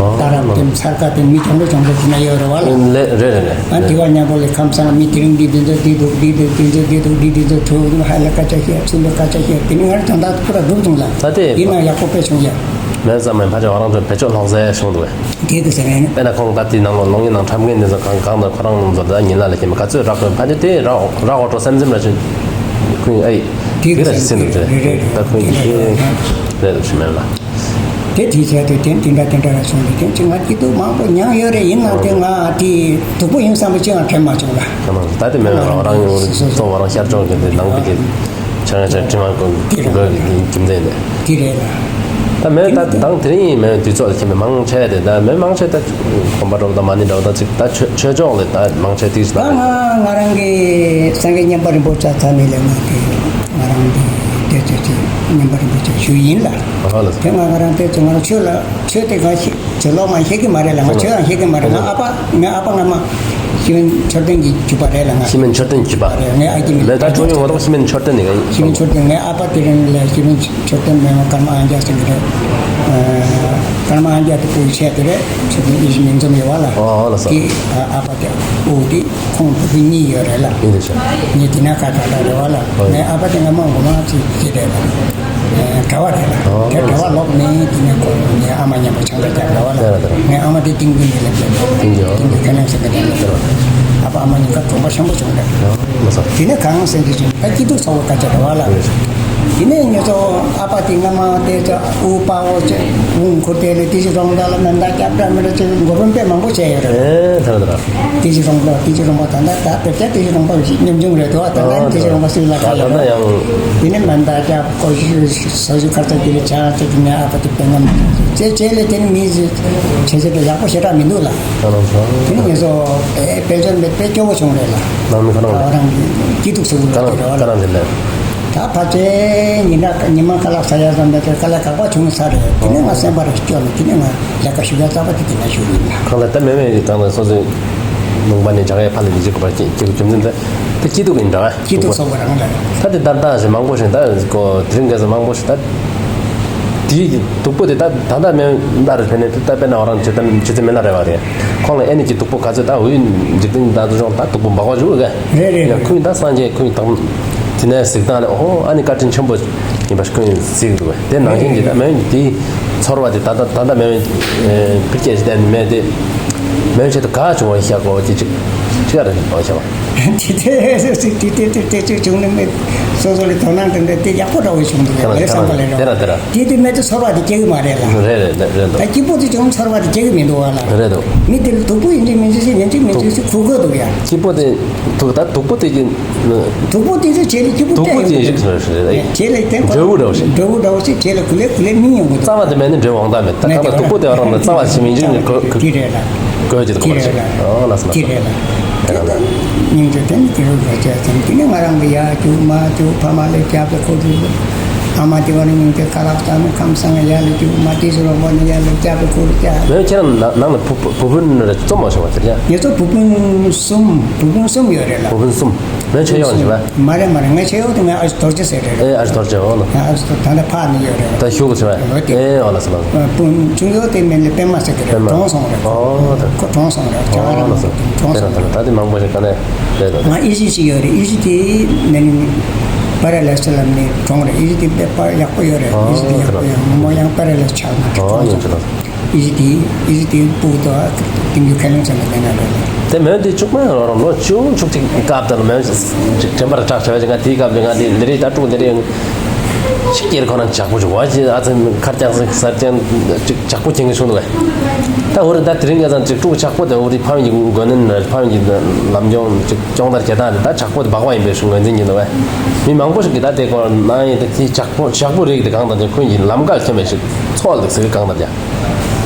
ཨོ། ད་རང་དེ་ས་ཁ་དེ་མི་ཆུང་ཆུང་ཆུང་ཆུང་ཡོད་རེད་བ་ལ། ལེ་རེད་རེད་རེད། ཨ་དེ་བ་མཉམ་པོ་ལས་ཁམས་སངས་མི་དེ་རིང་འདི་འདི་ཚོ་འདི་འདུག་འདི་འདི་འདི་ཚོ་འདི་འདུག་འདི་འདི་ཚོ་ཐུག་ཧ་ལས་སྐད་ཆ་བཤད། ཚུལ་ལས་སྐད་ཆ་བཤད། དེ་ནི་ང་རང་ད་ལྟ་ཁོ་ར་སྒྲུབ་བྱུང་ལ། ད་དེ་ཡིན་ན་ཡག་པོ་དཔེ་བྱུང་ཡ། མེད་ཙམ་མེད་ཕ་ཆོས་ང་རང་ཚོ་བེད་སྤྱོད་ལྷག་ཟེར་བྱུང་འདུག་བས། དེ་གི་ཟེར་ནས་ནི། དཔེར་ན་ཁོང་ད་དེ་ནང་ལོགས་གློག་བརྙན་ནང་འཁྲབ་མཁན་འདི་ཚོ་གང་གང་དང་ཁོ་རང་ཚོ་ད་ཉིན་ལ་ལ་ཁྱེད་མ་ག་ཚོད་རག་གི་ཕ་ཆོས་དེ་རག་རག་འོ་འགྲོ་སེམས་སེམས་ར་ཆུ་ཁུན་ཨེ། དེ་གི་ཟེར་ནས་ད་ཁོ་ཡིན་གྱི་རེད་ཞུ་མེད་ལ། དེ་དེ་བྱས་ཏེ་དེ་དེ་འདྲ་དེ་འདྲ་ར་བྱུང་སྟེ་དེ་ཅི་ང་སྐྱིད་སྡུག་མང་པོ་མྱངས་ཡོད་རེད། ཡིན་ནའང་དེ་ང་དེ་སྡུག་པོ་ཡིན་བསམ་པ་ཅི་ཡང་དྲན་མ་བྱུང་ལ། ད་དེ་མེད་ན་རང་རང་ཡོང་སོ་སོ་རང་ཤར་ཕྱོགས་ཀྱི་དེ་ནང་གི་དེ་ ཆ་ཆ་དྲི་མ་གོ་གི་རྒྱུ་མཚན་དེ། དེ་རེད་ལ། ད་མེད་ད་དང་དེ་རིང་མེད་དུས་ཚོད་ཁྱེད་མེད་མང་ཆེ་དེ་ད་མེད་མང་ཆེ་ད་གོམ་པ་འགྲོ་ད་མ་ཎི་འགྲོ་ད་ཅིག་ད་ཆོས་ཆོས་ཕྱོགས་ལས་ད་མང་ཆེ་དེ་ད་ང་ང་རང་གི་སངས་རྒྱས་མཉན་པ་རིན་པོ་ཆེ་ཚ་ནི་ལས་ང་གི་ང་རང་གི་དེ་ཚོ་ཅིག་མཉན་པ་རིན་པོ་ཆེ་ཞུ་ཡིན་ལ། ཨ་ལ་དེ་ང་ང་རང་དེ་ཚོ་ང་རང་ཆོས་ལ་ཆོས་དེ་ག་ཤེས། ཆོས་ལོག་མ་ཤེས་ཀྱི་མ་རེད་ལ། ང་ཆོས་ཡང་ཤེས་ཀྱི་མ་རེད། ང་ཨ་ཕ་ང་ཨ་ཕ་ང་མ་ཤི་མིན་མཆོད་རྟེན་གྱི་རྒྱུད་པ་རེད་ལ། ང་ཤི་མིན་མཆོད་རྟེན་རྒྱུད་པ་རེད། ངའི་ཨ་ཀྱི་མིང་ལས་ད་ཆོས་ཡོང་བ་ལོག་ཤི་མིན་མཆོད་རྟེན་ནི་ག་ཡིན། ཤི་མིན་མཆོད་རྟེན་ངའི་ཨ་ཕ་དེ་རིང་ལས་ཤི་མིན་མཆོད་རྟེན་མེད་ང་ཀརྨ་ཨང་རྒྱལ་ཟེར་གྱི་རེད། ཀརྨ་ཨང་རྒྱལ་དེ་བུ་ཆེ་དེ་རེད། མཆོད་རྟེན་ཨི་ཤི་མིང་ཙམ་ཡོད་བ་ལ། ཨོ་ཨོ་ལ་སོ། དེ་ཨ་ཕ་དེ་བུ་དེ་ཁོང་བུ་གཉིས་ཡོད་རེད་ལ། ཡིན་དེ་ཤ། ངས་དེ་ན་ཁ་ཁ་ལ་རེད་བ་ལ། ངའི་ཨ་ཕ་དེ་ང་མ་ངོ་མ་ཅིག་ཅི་རེད་ལ། གྲྭ་བ་རེད་ལ། ཨོ་དེ་གྲྭ་བ་ལོག་ནས་དེ་ནས་ཁོང་ངའི་ཨ་མ་མཉམ་པོ་ཆང་ས་རྒྱག་རེད་བ་ལ། ངའི་ཨ་མ་དེ་ཏིང་ཏིང་ནས་ལབ་ཀྱི་ཡོད། ཏིང་ཏིང་ཁ་ནས་ཟེར་གི་རེད་ལ། ཨ་ཕ་ཨ་མ་གཉིས་ཀ་གྲོང་པ་ཆེན་པོ་བྱུང་རེད། དེ་ནས་གང་ཟེར་གྱི་བྱུང་ད་སྐྱིད་སྡུག་ཚ་བོ་ཁ་ཆེ་རེད་བ་ལ། དེ་ནས་ངེད་ཚོ་ཨ་ཕ་དེ་ང་མ་དེ་ཚོ་དབུ་པ་བོ་ཆེ་དབུ་འཁུར་དེ་ལས་དེ་ཚོ་རོང་ད་ལ་མེ་མདའ་རྒྱབ་འདྲ་མི་འདྲ་ཚོ་མགོ་དཔོན་དཔེ་མང་པོ་བྱས་ཡོད་རེད། ཨེ་ཐ་ར་ཐ་ར། དེ་ཚོ་རོང་ད་དེ་ཚོ་རོང་པ་ད་ད་ད་བེར་ཆ་དེ་ཚོ་རོང་པ་ཉམ་ཆུང་རེད་དོ། ད་ད་དེ་ཚོ་རོང་པ་སུ་ལ་ཁ་ཡོད་རེད། དེ་ནས་མེ་མདའ་རྒྱབ་ཀོ་ཤུ་ས་ཤུ་ཁར་ཚ་གི་ལ་ཆ་ཚ་གི་ནས་ཨ་ཕ་དེ་དཔེ་ངམ་ཚེ་ཚེ་ལས་དེ་ནས་མི་ཚེ་ཚེ་དེ་ཡག་པོ་ཞེ་དྲག་མི་འདུག་ལ། དེ་ནས་ངེད་ཚོ་དཔེ་དཔེ་ཚོ་མེད་དཔེ་སྐྱོ་བོ་བྱུང་རེད་ལ། ནང་མི་ཁོ་རང་ལ་རང་གི་སྐྱིད་སྡུག་ཟེར་བ་ལ་ཁོ་རང་ཁོ་རང་རེད་ལ། ད་ཕལ་ཆེར་ཉི་མ་ཉི་མ་ཁ་ལག་ཟ་ཡ་ཙམ་མེད་དེ་དཀའ་ལས་ཁག་པོ་བྱུང་ཚར་རེད། དེ་ནས་ང་སེམས་པ་རེ་སྐྱོ་ནས་དེ་ནས་ང་ལས་ཀ་ཞུ་ཡ་རྩ་བ་དེ་དེ་ན་ཞུ་ཡིན་ལ། གང་ལ་ད་མེད་མེད་ཡིན་གང་ལ་སོ་སོའི་ལུང་པ་ནས་བྱ་བའི་ཕ་ལ་ལི་ཅི་གོ་པ་སྐྱེ་རྒྱུ་རྒྱུ་མཚན་ད་དེ་སྐྱིད་སྡུག་ཡིན་འདྲ་བ། སྐྱིད་སྡུག་ཚོགས་པ་རང་ལ། ད་དེ་ད་ལྟ་ཞེ་མང་པོ་ཞིག་ད་གོ་དེ་རིང་ཁ་སང་མང་པོ་ཞིག་ད་དེའི་སྡུག་པོ་དེ་ད་ད་ལྟ་མེད་ད་རེ་ཕན་ནས་ད་དཔེར་ན་ང་རང་ཇི་ལྟར་ཇི་ལྟར་མེད་ན་རེ་བ་རེད། ཁོང་ལ་ཨེ་ནི་ཀྱི་སྡུག་པོ་ག་ཚོད་ད་འུ་འཇིག་རྟེན་ད་དུ་ཅོང་ད་སྡུག་པོ་འབག་བ་བཅུག་ག་རེད་རེད། ཡང་ཁོས་ད་སངས་རྒྱས་ཁོས་ད་དེ་ནས་གཟིགས་སྟངས་ལས་ཨོ་ཨ་ནི་བཀའ་དྲིན་ཆེན་པོ་ཡིན་པ་ཁོས་གཟིགས་འདུག་དེ་ནང་བཞིན་གྱི་ད་མེད་དེའི་ཚོར་བ་དེ་ད་ད་ད་ད་མེད་ཕི་སྐྱེས་ཞིག་དེ་མེད་དེ་མེད་ཆེད་དུ་ག་བྱུང་བ་ཤག་གོ་དེ་ཅིག་ཅི་ག་རེད་འོ་ཤག་བ། དེ་དེ་དེ་དེ་དེ་དེ་ཅིག་བྱུང་ནི་མེད། སོ་སོ་ལ་དོ་སྣང་དེ་འདྲ་དེ་ཡག་པོ་འདྲ་བོ་བྱུང་འདུག་ངའི་བསམ་པ་ལས་རོ། དེ་ར་དེ་ར། དེ་དེ་མེད་དུ་ཚོར་བ་དེ་སྐྱེ་གི་མ་རེད་ལ། རེད་རེད་རེད་རེད་འདུག་ད་སྐྱིད་པོ་དེ་བྱུང་ཚོར་བ་དེ་སྐྱེ་གི་མི་འདུག་བ་ལ། རེད་འདུག་མི་དེ་ལ་སྡུག་པོ་ཡིན་གཅིག་མིན་གཅིག་ཡིན་གཅིག་མིན་གཅིག་ཞིག་ཁུག་དགོས་འདུག་ཡ། སྐྱིད་པོ་དེ་སྡུག་ད་སྡུག་པོ་དེ་གི་སྡུག་པོ་དེ་ཚོ་བྱས་ནས་སྐྱིད་པོ་སྟེར་ཡོང་། སྡུག་པོ་དེ་ཞིག་རེད་རེད། བྱས་ལ་བརྟེན་འབྲས་བུ་འདྲ་བོ་ཞིག་འབྲས་བུ་འདྲ་བོ་ཞིག་བྱས་ལ་ཀུ་ལེ་ཀུ་ལེ་མི་ཡོང་གི་རྩ་བ་དེ་མེད་ན་འབྲས་བུ་ཡོང་ཐབས་མེད། ད་གང་ལྟར་སྡུག་པོ་དེ་བ་རང་ལ་རྩ་བ་ཞིག་མིན་ཞིག་ནི་གོ་གི་དེ་རེད་ལ། དགོས་ཀྱི་འདུག་གོ་ཞིག་ཨོ་ལ་སོ་ལ་དེ་རེད་ལ། དེ་ལ་སྙིང་རྗེ་དེ་ནི་དེ་རུ་རོ་བྱས་ཙང་དེ་ནི་ང་རང་གི་ཡ་ཅུ་མ་ཅུ་ཕ་མ་ལས་སྐྱབས་སུ་ཁོ་ཚོ་ཨ་མ་དེ་བ་ནི་སྙིང་རྗེ་ཁ་ལག་ཙམ་ཁམས་སང་ཡ་ལ་ཅུ་མ་དེ་ཚོ་རོགས་པ་ནི་ཡ་ལ་སྐྱབས་སུ་ཁོ་ཚོ་སྐྱབས། ངས་ཁྱེད་རང་ནང་ནང་ལ་བུ་བུ་བུ་སྤུན་རེ་ཙམ་མ་བྱུང་བ་དེ་རེད། ངེད་ཚོ་བུ་སྤུན་གསུམ་བུ་སྤུན་གསུམ་ཡོད་རེད་ལ། བུ་སྤུན་གསུམ། ངའི་ཆེ་ཡོང་ཞིག་བ། མ་རེད་མ་རེད། ངའི་ཆེ་ཡོང་དེ་ངའི་ཨ་ཞེ་རྡོ་རྗེ་ཟེར་རེད། ཨེ་ཨ་ཞེ་རྡོ་རྗེ་འོ་ལ། ཨ་ཞེ་རྡོ་ད་ནི་ཕ་ནི་ཡོད་རེད། ད་ཞུ་གི་ཆེ་བ། ཨོ་དེ། ཨེ་འོ་ལ་སོ་ལ། སྤུན་ཆུང་ཡོད་དེ་མེད་ལེ་པད་མ་ཟེར་གི་རེད། པད་མ། གྲོངས་སོང་རེད། ཨོ་དེ། ཁོ་གྲོངས་སོང་རེད། ཨོ་ལ་སོ། གྲོངས་སོང་རེད། ད་དེ་མང་པོ་ཞིག་ག་ནས་རེད་ད། ང་ཨི་ཟི་ཅིག་ཡོད་རེད། ཨི་ཟི་དེ་ནས་ནི་པ་ར་ལེ་སི་ལ་ནི་གྲོངས་རེད། ཨི་ཟི་དེ་དཔེ་པ་ཡག་པོ་ཡོད་རེད། ཨོ་ཨི་ཟི་དེ་ཡག་པོ་ཡོད། མོ་ཡང་པ་ར་ལེ་སི་ཆགས་ནས་གྲོངས་སོང་རེད། ཨི་ཟི་དེ་ཨི་ཟི་དེ་སྤུ་གུ་དང་དེང་གི་ཁས་ལེན་བྱས་ནས་བསྡད་ན་རེད། དེ་མོ་དེ་ཅུང་མ་རོ་རོ་ལོ་བཅུ་དྲུག་ཅིག་སྐབས་དེ་ལ་མོ་དྲན་པ་ར་གྲགས་བྱས་པ་ཅིག་ང་དེའི་སྐབས་ལ་ང་དེ་འདི་རེད་ད་དྲུག་འདི་རེད། ཅིག་སྐྱེར་ཁོ་ན་ཇག་པོ་ཅིག་བ་ཅིག་ཨ་ཙི་ཁར་ཀྱང་སི་སར་ཀྱང་ཅིག་ཇག་པོ་ཁྱེད་ཀྱི་བྱུང་འདུག་གས། ད་འོ་རེད་ད་དེ་རིང་ང་ཚང་ཅིག་དྲུག་ཇག་པོ་དེ་འོ་རེད་ཕ་མ་གི་མགོ་ནན་རེད། ཕ་མ་གི་ལམ་སྐྱོང་ཅིག་སྐྱོང་བརྡར་བྱེད་སྟངས་རེད། ད་ཇག་པོ་དེ་འབག་པ་ཡིན་པའི་ཤུགས་ངོས་འཛིན་གྱི་འདུག་གས། མི་མང་པོ་ཞིག་གིས་ད་དེ་སྐོར་ནང་ཡིན་ད་དེ་ཇག་པོ་ཇག་པོ་རིགས་དེ་གང་དང་དེ་ཁོང་གི་ལམ་ཀ་ཁྱེད་མེད་ཞིག་ཚོགས་འདུག་ཟེར་གི་གང་དང་ཀྱང་།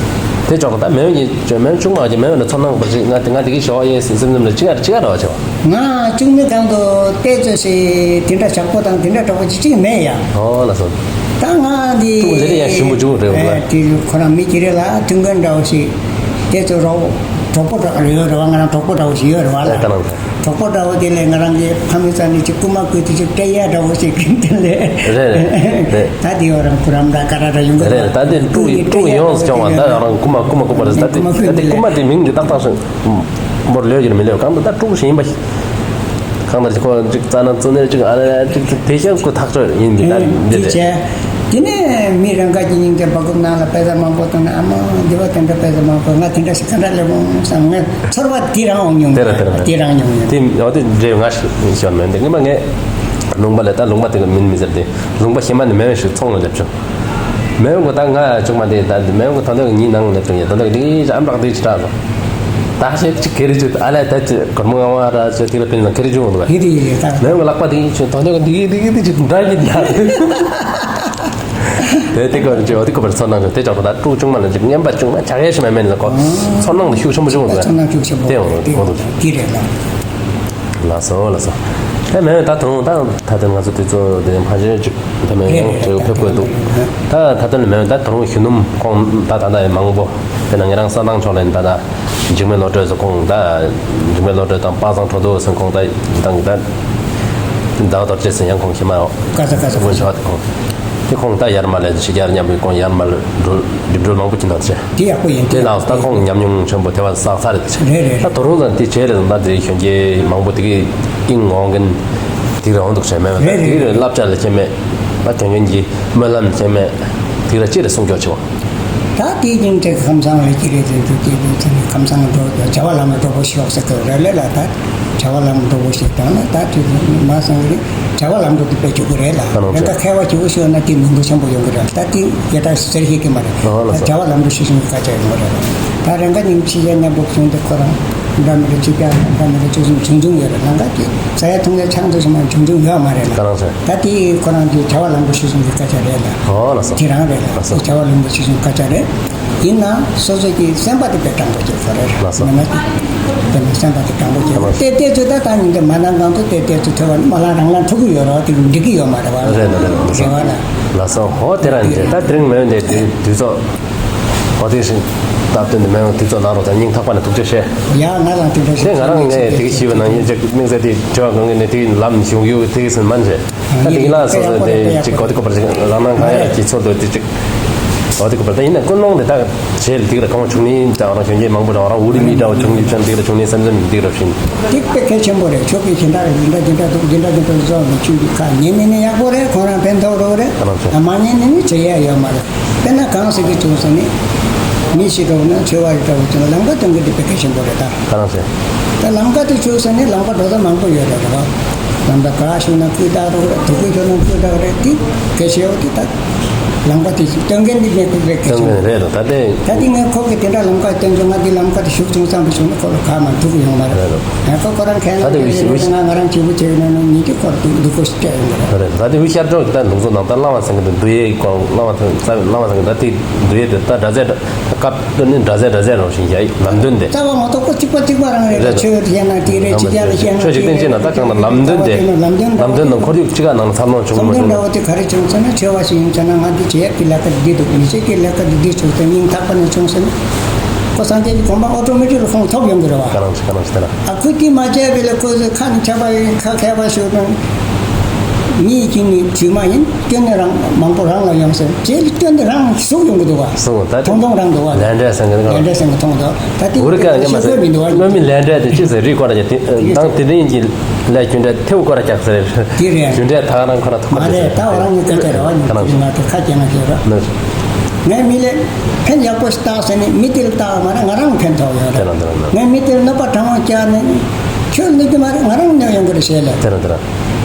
དེ་ཅོག་ད་མེ་འོན་གྱི་མེ་འོན་ཆུང་མ་གྱི་མེ་འོན་ལ་ཚོར་སྣང་པ་ཞིག་ང་དེ་ང་དེ་གི་ཞོག་ཡེ་སེམས་སེམས་ལ་ཅི་ག་ཅི་ག་འདྲ་བ་ཆེ་བ། ང་ཆུང་མི་གང་དུ་ཏེ་ཙོ་ཞིག་དེ་འདྲ་ཇག་པོ་དང་དེ་འདྲ་གྲོགས་པོ་ཅི་ཅིག་མེད་ཡ། ཨོ་ལ་སོ། ད་ང་འདི་ཁོང་ལས་རེ་ཡ་ཞིམ་པོ་བྱུང་རེད་བ། དེ་ཁོ་རང་མི་གི་རེ་ལ་མཐུན་རྐྱེན་འདྲ་བོ་ཞིག་ཏེ་ཙོ་རོགས་གྲོགས་པོ་འདྲ་ཡོད་རེད་བ། ང་རང་གྲོགས་པོ་འདྲ་བོ་ཞིག་ཡོད་རེད་བ་ལ། ཨེ་ད་ནང་། གྲོགས་པོ་འདྲ་བོ་དེ་ལས་ང་རང་གི་ཕ་མེས་ཚ་ནི་ཅིག་རྐུ་མ་རྐུས་ཏེ་ཅིག་སྤྲད་ཡ་འདྲ་བོ་ཞིག་གི་དེ་ལས། རེད་རེད་རེད། ད་དེ་བ་རང་ཁོ་རང་འདྲ་ཀ་ར་འདྲ་ཡོང་གི་རེད་རེད། ད་དེ་དཀྲུག་དཀྲུག་ཡོངས་སུ་སྐྱོང་བ་ད་ང་རང་རྐུ་མ་རྐུ་མ་རྐུ་མ་རེད། ད་དེ་ད་དེ་རྐུ་མ་དེ་མིང་གི་ཏག་ཏག་སོང་། མོར་ལོས་ཀྱི་མི་ལོས་གང་ད་ད་དཀྲུག་ཞིག་ཡིན་པ་ཞིག་གང་ལྟར་ཅིག་ཁོ་ཅིག་རྩ་ན་རྩ་ནས་ཅིག་ཨ་ཅིག་དེ་ཤེས་ཁོ་ཐག་ཆོད་ཡིན་གི་ད་འདི་དེ། དེ་ནས་མི་རང་ག་གི་སྙིང་རྗེ་བ་གུ་ནང་ལ་པེ་ས་མང་པོ་བཏང་ན་ཨ་མ་འདི་བ་དེ་འདྲ་པེ་ས་མང་པོ་ང་དེ་འདྲ་ཞིག་ག་འདྲ་ལས་འོང་བསམ་ངས་ཚོར་བ་དེ་རང་འོང་མྱོང་། དེ་ར་དེ་ར། དེ་རང་མྱོང་མྱོང་། དེ་འོ་དེ་འདྲའི་ང་ཞིག་ཤོར་མེད་འདི་ངས་མ་ངས་ལུང་པ་ལས་ད་ལུང་པ་དེ་ག་མིན་མི་ཟེར་ཏེ་ལུང་པ་ཤེས་མ་ནི་མེད་ཞིག་ཚོང་ལ་སླེབས་བྱུང་། མེད་གོ་ད་ང་ཆུང་མ་དེ་ད་མེད་གོ་ད་འདི་ཉིན་ནང་སླེབས་བྱུང་ཡ་ད་འདི་འདི་ཨམ་རག་འདི་ཅི་དྲག་སོང་། ད་ཤེས་ཅིག་ག་རེ་བྱུང་། ཨ་ལས་ད་ཅིག་སྒོར་མོ་ལྔ་མ་ར་ཅིག་དེ་ལ་ཕན་ན་ག་རེ་བྱུང་འདུག་ག། ཡིད་ཡིད་ཡིད་ད། མེད་ལག་པ་དེ་ཡིད་ཆེན་དོ་ནས་འདི་འདི་འདི་ཅིག་འདྲ་གི་འདྲ། དེ་དེ་ག་རེ་བྱུང་། འོ་དེ་ག་པར་ཚོར་སྣང་བྱུང་། དེ་ཅག་པོ་ད་དཀྲུག་བྱུང་མ་ལ་ཅིག་རྔན་པ་བྱུང་མ་ཆ་གས་ཤི་མ་མེད་ལ་ཁོ་ཚོར་སྣང་དེ་ཤུགས་ཆེན་པོ་བྱུང་འདུག་ག། ཚོར་སྣང་ཤུགས་ཆེན་པོ་དེ་འོ་འདུག་འདི་རེད་ལ། ལགས་སོ་ལགས་སོ། ཨེ་མེད་ད་དུང་ད་ད་ལྟ་ང་ཚོ་དེ་ཚོ་དེ་ཕ་ཤེས་ཅིག་ད་མེད་ཡང་ཅིག་ཕེབས་དགོས་འདུག། ད་ད་ལྟ་ནི་མེད་ད་དུང་ཞུ་ནུམ་ཁོང་ད་ད་ད་མང་པོ་དེ་ན་ངེད་རང་ས་ནང་ཕྱོགས་ལ་ད་ད་འཇིགས་མེད་བློ་གྲོས་སུ་ཁོང་ད་འཇིགས་མེད་བློ་གྲོས་དང་པ་སངས་ཁྲོ་ཐུང་སུ་ཁོང་ད་ད་ད་ཟླ་བ་རྡོ་རྗེ་སུ་ཡང་ཁོང་ཤི་མ་ཡོང་། ཀ་ས་ཀ་ས་ཀ་ས། ཁོང་ད་ཡར་མར་ལས་ཕྱི་རྒྱལ་མཉམ་པའི་ཁོང་ཡར་མར་འགྲོ་སྒྲིབ་སྒྲོལ་མང་པོ་ཅིག་གནང་ཚེ། དེ་ཡག་པོ་ཡིན། དེ་ནང་ད་ཁོང་ཉམས་མྱོང་ཆེན་པོ་དེ་བ་བསགས་ཚར་རེད། རེད་རེད། ད་དོ་རུང་ཙང་དེ་བྱས་རེད། ད་དེ་གཞོན་སྐྱེས་མང་པོ་དེ་གི་ཨིན་ངོ་མཁན་དེ་རེད་འོང་འདུག་བྱས་མེད་མེད། རེད་རེད། དེ་རེད་བསླབ་བྱ་ལ་བྱས་མེད། ད་དོན་ཡོད་ཀྱི་སྨོན་ལམ་བྱས་མེད། དེ་རེད་ཅི་རེད་གསུང་སྐྱོར་ཆེ་བ། ད་དེ་ཡིན་ཚེ་ཁམས་སངས་ལ་ཅི་རེད་དེ་དུས་དེ་དུས་ཚེ་ནི་ཁམས་སངས་འགྲོ་བྱ་བ་ལམ་འགྲོ་པོ་ཤོག་ཟེར་གི་རེད་ལ། ད་བྱ་བ་ལམ་འགྲོ་པོ་ཞིག་དང་ན་ད་དུས་མ་སངས་རེད། བྱ་བ་ལམ་འགྲོ་དེ་དཔེ་བྱུང་གི་རེད་ལ། ཨ་ནོ་རེད་ད་ཁ་བ་བྱུང་ཤོད་ན་དེ་མི་འདུག་ཆེན་པོ་ཡོང་གི་རེད། ད་དེ་ཡ་ད་ཟེར་ཤེས་ཀྱི་མ་རེད། ཨ་ལ་ད་ས་བྱ་བ་ལམ་འགྲོ་ཤེས་ཤིང་གི་སྐད་ཆ་ཡོང་གི་རེད། ད་རང་ག་ཉིན་ཕྱི་རྒྱལ་མཉམ་པོ་བྱུང་དེ་ཁོ་རང་འདྲ་མི་འདྲ་ཅི་བྱ་འདྲ་མི་འདྲ་ཅི་བྱུང་བྱུང་བྱུང་ཡོད་རེད། ལམ་ཁ་དེ་ཟ་ཡ་འཐུང་ཡ་ཆང་དུ་སོང་མ་བྱུང་བྱུང་ཡོད་མ་རེད་ལ། ད་རང་ས་ད་དེ་ཁོ་རང་གི་བྱ་བ་ལམ་འགྲོ་ཤེས་ཤིང་གི་སྐད་ཆ་རེད་ལ། ཨ་ལ་ས་དེ་རང་རེད་ལ། ལ་ས་བྱ་བ་ལམ་འགྲོ་ཤེས་ཤིང་གི་སྐད་ཆ་རེད། ཡིན་ན་སོ་སོ་གི་སེམས་པ་དེ་དཔེ་དྲང་པོ་བྱེད་དགོས་རེད། ལགས་སོ། མེད་ན་དེ་དཔེ་སེམས་པ་དེ་དྲང་པོ་བྱེད་དགོས། ཏེ་ཏེ་ཚོ་ད་ད་ཉིན་དེ་མ་ནང་གང་དུ་ཏེ་ཏེ་ཚོ་ཐོས་པ་ནི་མ་ལ་རང་ལ་ཐུག་གི་ཡོད་རོགས་དེ་འགྲིག་གི་ཡོད་མ་རེད་བ། རེད་རེད་རེད། ལགས་སོ། རེད་བ་ལ། ལགས་སོ། ཧོ་དེ་རང་ཡིན། ད་དེ་རིང་མེད་དེ་དུས་ཚོད་ཧོ་དེ་བཞིན་སྟབས་བསྟུན་དུ་མེད་དུས་ཚོད་ནང་རོགས་ད་སྙིང་ཐག་པ་ནས་ཐུགས་རྗེ་ཆེ། ཡ་ང་ལ་ཐུགས་རྗེ་ཆེ། དེ་ང་རང་ངས་དེ་གི་ཞིབ་ནང་ཡིན་ཅིག་དམིགས་བསལ་དེ་དྲི་བ་གང་གི་ནས་དེ་ལམ་ཞུགས་ཡོད་དེ་གི་སུན་མན་ཆེ། ད་དེ་གི་ལ་སོ་སོ་དེ་ཅིག་གོ་དེ་གོ་པར་ཅིག་རང་སྣང་གང་ཡང་ཅིག་ཚོར་འདུག་དེ་ཅིག་གོ་དེ་གོ་པར་ད་ཡིན་ན་ཀུན་སློང་དེ་ད་བྱེད་དེ་གི་ལ་གང་བྱུང་ནི་ད་རང་གཞོན་སྐྱེས་མང་པོ་འདྲ་བ་རང་འུ་རི་མི་འདྲ་བ་བྱུང་ནི་ཚན་དེ་གི་ལ་བྱུང་ནི་སེམས་ཚེམ་དེ་གི་ལ་བྱུང་ནི། དེ་དཔེ་གལ་ཆེན་པོ་རེད། ཆོས་པའི་སྦྱིན་བདག་རེད། སྦྱིན་བདག་སྦྱིན་བདག་འདུག་སྦྱིན་བདག་སྦྱིན་བདག་བཟོ་མི་ཆུང་གི་ཁ་ཉན་ནི་ནི་ཡག་པོ་རེད། ཁོང་རང་ཕན་ཐོགས་རོགས་རེད། ཨ་མ་ཉན་ནི་ནི་བྱེད་ཡ་ཡོད་མ་རེད། དཔེར་ན་གང་ཟེར་གི་བྱུང་ཟེར་ནི། མི་ཞིག་འགྲོ་ན་ཆོས་བ་ཞིག་འགྲོ་བྱུང་ན་ལམ་ཁ་སྟོན་གི་དེ་དཔེ་གལ་ཆེན་པོ་རེད་ད། ཁ་རང་ཟེར། ད་ལམ་ཁ་དེ་ཆོས་ཟེར་ནི་ལམ་ཁ་འགྲོ་ས་མང་པོ་ཡོད་རེད་རེད་བ། ལམ་ཁ་ག་ཞུགས་ན་སྐུ་དྲག་རོགས་རེད། དུག་གུ་ཞུགས་ན་སྐུ་དྲག་རེད། དེ་གལ་ཆེ་བ་དེ་ད་ལམ་ཁ་དེ་སྟོན་མཁན་དེ་དཔེ་དཔེ་གལ་ཆེན་པོ་རེད་ད། ད་དེ་ད་དེ་ངས་ཁོ་གི་དེ་འདྲ་ལམ་ཁ་སྟོན་བྱུང་ང་དེ་ལམ་ཁ་དེ་ཞུགས་བྱུང་ཙམ་དུ་བྱུང་ན་ཁོ་ལ་ཁ་མ་ཐུག་གི་ཡོང་མ་རེད། ཡང་ཁོ་ཁོ་རང་ཁས་ལེན་ད་དེ་བྱས་ཡོད་ན་ང་རང་བྱེད་པོ་བྱས་ཡོད་ན་ནི་དེ་ཁོ་ལ་སྡུག་སྡུག་པོ་ཞིག་སྤྲད་ཡོང་གི་རེད། རེད། ད་དེ་ཧུ་ཤར་ཕྱོགས་ཀྱི་ད་ལུང་ཚོ་ནང་ད་བླ་མ་ཚང་གི་འདུ་ཡེ་སྐོར་བླ་མ་ཚང་བླ་མ་ཚང་གི་ད་དེ་འདུ་ཡེ་དེ་ད་སྒྲ་ཚད་སྐབས་དོན་ནི་སྒྲ་ཚད་སྒྲ་ཚད་རོ་ཞིང་ཡ་ལམ་སྟོན་དེ། རྩ་བ་མ་གཏོགས་ཁོ་གཅིག་པ་གཅིག་པ་རང་རེད། རེད། ཆོས་བཤད་ན་དེ་རེད། ཕྱི་རྒྱལ་ལ་བཤད་ན་ཆོས་ཅིག་བསྟན་ཅིག་ན་ད་གང་ལྟར་ལམ་སྟོན་དེ། ལམ་སྟོན་དང་ཁོར་ཡུག་གཅིག་ག་ནང་ལ་འཚར་ལོངས་བྱུང་མ་བྱུང་། ལམ་སྟོན་འདྲ་བོ་དེ་ག་རེ་བྱུང་ཟེར་ན་ཆོས་པ་ཞིག་ཡིན་ཟེར་ན་ང་འདི་བྱེད་ཡག་གི་ལས་ཀ་འདི་འདུག་མི་ཚེ་གི་ལས་ཀ་འདི་འདི་བྱུང་ཟེར་སྙིང་ཐག་པ་ནས་བྱུང་ཟེར་ན། ཁོ་སངས་རྒྱས་ཀྱི་གོ་འཕང་ཨོ་ཊོ་མེ་ཊིག་ལ་ཁོང་ཐོབ་ཡོང་གི་རེད་བ། ཁ་རང་ཁ་རང་ཞིག་ད་ལ། ཨ་ཁུ་དེ་མ་བྱས་པའི་ལ་ཁོ་ཚོ་ཁ་ནས་ཆ་པ་ཡིན་ཁ་མཁས་པ་ཞུ་དང་། མི་གཅིག་ནི་དྲི་མ་ཡིན་སྐྱོན་ནི་རང་མང་པོ་རང་ལ་ཡོང་ཟེར་རྗེས་ལ་སྐྱོན་དེ་རང་ཟུག་ཡོང་གི་འདུག་བ། ཟུག་ད་མཐོང་མཐོང་རང་འདུག་བ། ལས་འབྲས་ཟེར་གི་འདུག་ལས་འབྲས་ཟེར་གི་མཐོང་འདུག་ད་དེ་འུ་རི་ཀ་ཡང་མ་ཤེས་ཟེར་མི་འདུག་བ། སྔོན་མའི་ལས་འབྲས་དེ་ཅི་ཟེར་རིགས་སྐོར་ལ་དེ་དང་དེ་འདྲ་ཡིན་གྱི་ལས་རྒྱུ་འབྲས་ཐེའུ་སྐོར་ལ་རྒྱག་ཟེར། དེ་རེད། རྒྱུ་འབྲས་ད་རང་ཁོ་ར་ཐུག་མ་རེད། ད་འོ་རང་ཉིད་སྐད་ཆ་རེད་བ། ང་དེ་ཁ་རྒྱག་ན་ཤེས་རོགས། ངས་མི་ལ་ཕན་ཡག་པོ་ཞིག་བཏགས་ཟེར་ནས་མི་དེ་ལ་བཏགས་མ་རེད། ང་རང་ཕན་ཐོགས་ཡོད་རེད། ངས་མི་དེ་ལ་གནོད་པ་དྲང་བ་བཅར་ནས་ཁྱོད་གནོད་ཀྱི་མ་རེད། ང་རང་གནོད་ཡོང་གི་རེད་ཟེར་ལ།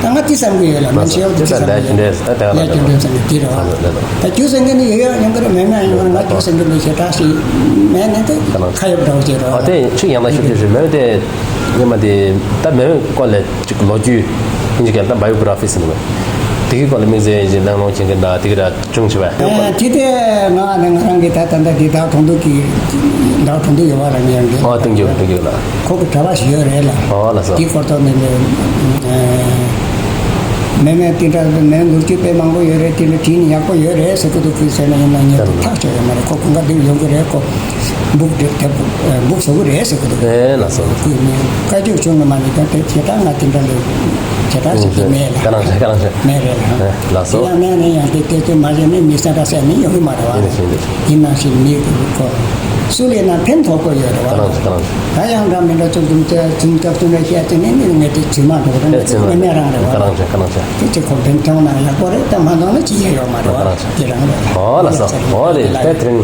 ད་ང་དེ་བསམ་གི་ཡོད་ལ། ང་ཞེ་བོ་དེ་བསམ་གི་ཡོད། ལས་རྒྱུ་འབྲས་ཟེར་ན་དེ་རེད་བ། ད་ཁྱོད་ཟེར་མཁན་དེ་ཡོད་ཡོད་ཡོང་གི་རེད། མེད་མེད་ཡོང་གི་རེད། ང་ཁྱོད་ཟེར་མཁན་དེ་ཞེ་དྲག་ཞིག་མེད་ནས་དེ་ཁ་ཡོད་འདྲ་བོ་བྱེད་རོགས། ཨ་དེ་ཅིག་ཡང་ན་ཤུགས་ཆེ་ཞིག་མེད་དེ། ཉི་མ་དེ་ད་མེད་སྐོར་ལས་ཅིག་ལོ་རྒྱུས་ཨིན་ཇི་སྐད་ལ་ད་བ་ཡོ་གི་ར་ཕི་ཟེར་ནི་མེད། དེ་གི་སྐོར་ལ་དམིགས་བསལ་ཨིན་ཇི་གླེང་སློང་བྱེད་མཁན་ད་དེ་གི་ར་བྱུང་ཆེ་བས། ཨ་དེ་དེ་ང་ནི་ང་རང་གི་ད་ད་ལྟ་འདི་ཟླ་བ་དྲུག་འདུག་གི་ཟླ་བ་དྲུག་འདུག་ཡོད་བ་རང་ཡང་གི། ཨོ་སྟོན་རྒྱུ་སྟོན་རྒྱུ་ལ། ཁོ་གི་གྲྭ་པ་ཞིག་ཡོད་རེད་ལ། ཨོ་ལགས་སོ། དེ་སྐོར་ཐོག་ནས་ལས་མེད་མེད་དེ་འདྲ་མེད་ལོ་རྒྱུས་དཔེ་མང་པོ་ཡོད་རེད། དེ་ལ་བྲིས་ནས་ཡག་པོ་ཡོད་རེད་ཟེར་གི་འདུག་གི་ཟེར་ན་ཡིན་ན་ངས་ཐག་ཆོད་ཡོད་མ་རེད། ཁོ་ཀུན་དགའ་འདིར་ཡོང་གི་རེད། ཁོ་འབུག་དེ་འབུག་བཟོ་གི་རེད་ཟེར་གི་འདུག། ཨེ་ལགས་སོ། ཁོས་ནི་བཀའ་བཀྱོན་བྱུང་ནི་མ་ནི་ཀྱང་དེ་བྱེ་བྲག་ང་དེ་འདྲ་ལས་བྱེ་བྲག་ཟེར་གི་མེད་ལ། ཁ་རང་ཟེར་ཁ་རང་ཟེར། མེད་རེད་ལ། ཨེ་ལགས་སོ། ཡང་མེད་ནས་ཡང་དེ་དེ་ཚོ་མ་བྱས་ནས་མི་ས་འདྲ་ཟེར་ནི་ཡོང་གི་མ་རེད་བ། ཡིན་ནི་ཡིན་ནི། ཡིན་ནང་བཞིན་མི་ཁོ་སུ་ལས་ན་ཕན་ཐོགས་པོ་ཡོད་རེད་བ། ཁ་རང་ཟེར་ཁ་རང་ཟེར། ད་ཡང་འདྲ་མི་འདྲ་ཚོ་འཛུམ་ཚ་འཛུམ་ཚ་འཛུམ་ར་བཤད་ཚེ་ནི་ནི་ངས་དེ་རྫུན་མ་འགྲོ་གི་རེད། ཨེ་རྫུན་མ་ངས་མེད་རང་རེད་བ། ཁ་རང་ཟེར་ཁ་རང་ཟེར། དེ་ཚེ་ཁོ་ཕན་ཐོགས་ན་ཡག་པོ་རེད། ད་མ་ཐོགས་ན་ཅི་ཡང་ཡོད་མ་རེད་བ། ཁ་རང་ཟེར། དེ་རང་རེད། ཨོ་ལགས་སོ། ཨོ་རེད། དེ་དེ་རིང་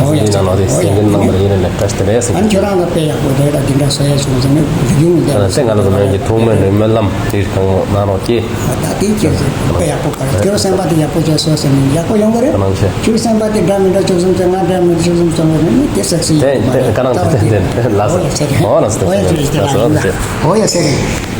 འོ་ཡ། འདི་ནང་ལོགས་དེ་ཨོ་ཡ། སེང་གེ་རྣམ་པར་ཡིན་ནས་བཀྲ་ཤིས་བདེ་ལེགས་ཟེར། ཨ་ནི་ཁྱོད་རང་ལ་དཔེ་ཡག་པོ་རེད། ད་འདི་འདྲ་བཟོ་ཡ་བྱུང་ཟེར་ནས་རྒྱུས་ཡོང་ད་ལ་སེང་གེ་ལ་སོ་མེད་ཀྱི་ཐུགས་སྨོན་རེད། སྨོན་ལམ་དེ་གང་གནང་རོགས་གྱིས། ཨ་ད་དེ་ཁྱེད་ཚོ་དཔེ་ཡག་པོ་ག་རེ་ཁྱོད་སེམས་པ་དེ་ཡག་པོ་བྱས་སོ་ཟེར་ནས་ཡག་པོ་ཡོང་གི་རེད། ཁྱོད་སེམས་པ་དེ་འདྲ་མི་འདྲ་བྱུང་སོང་ཟེར་ང་འདྲ་མི་འདྲ་བྱུང་སོང་ཟེར་ནས་དེ་ ཏེ་ཏེ་ག་ནང་ཏེ་ཏེ་ལགས་སོ། འོ་ལགས་སོ། ལགས་སོ། འོ་ཡ་ཟེར།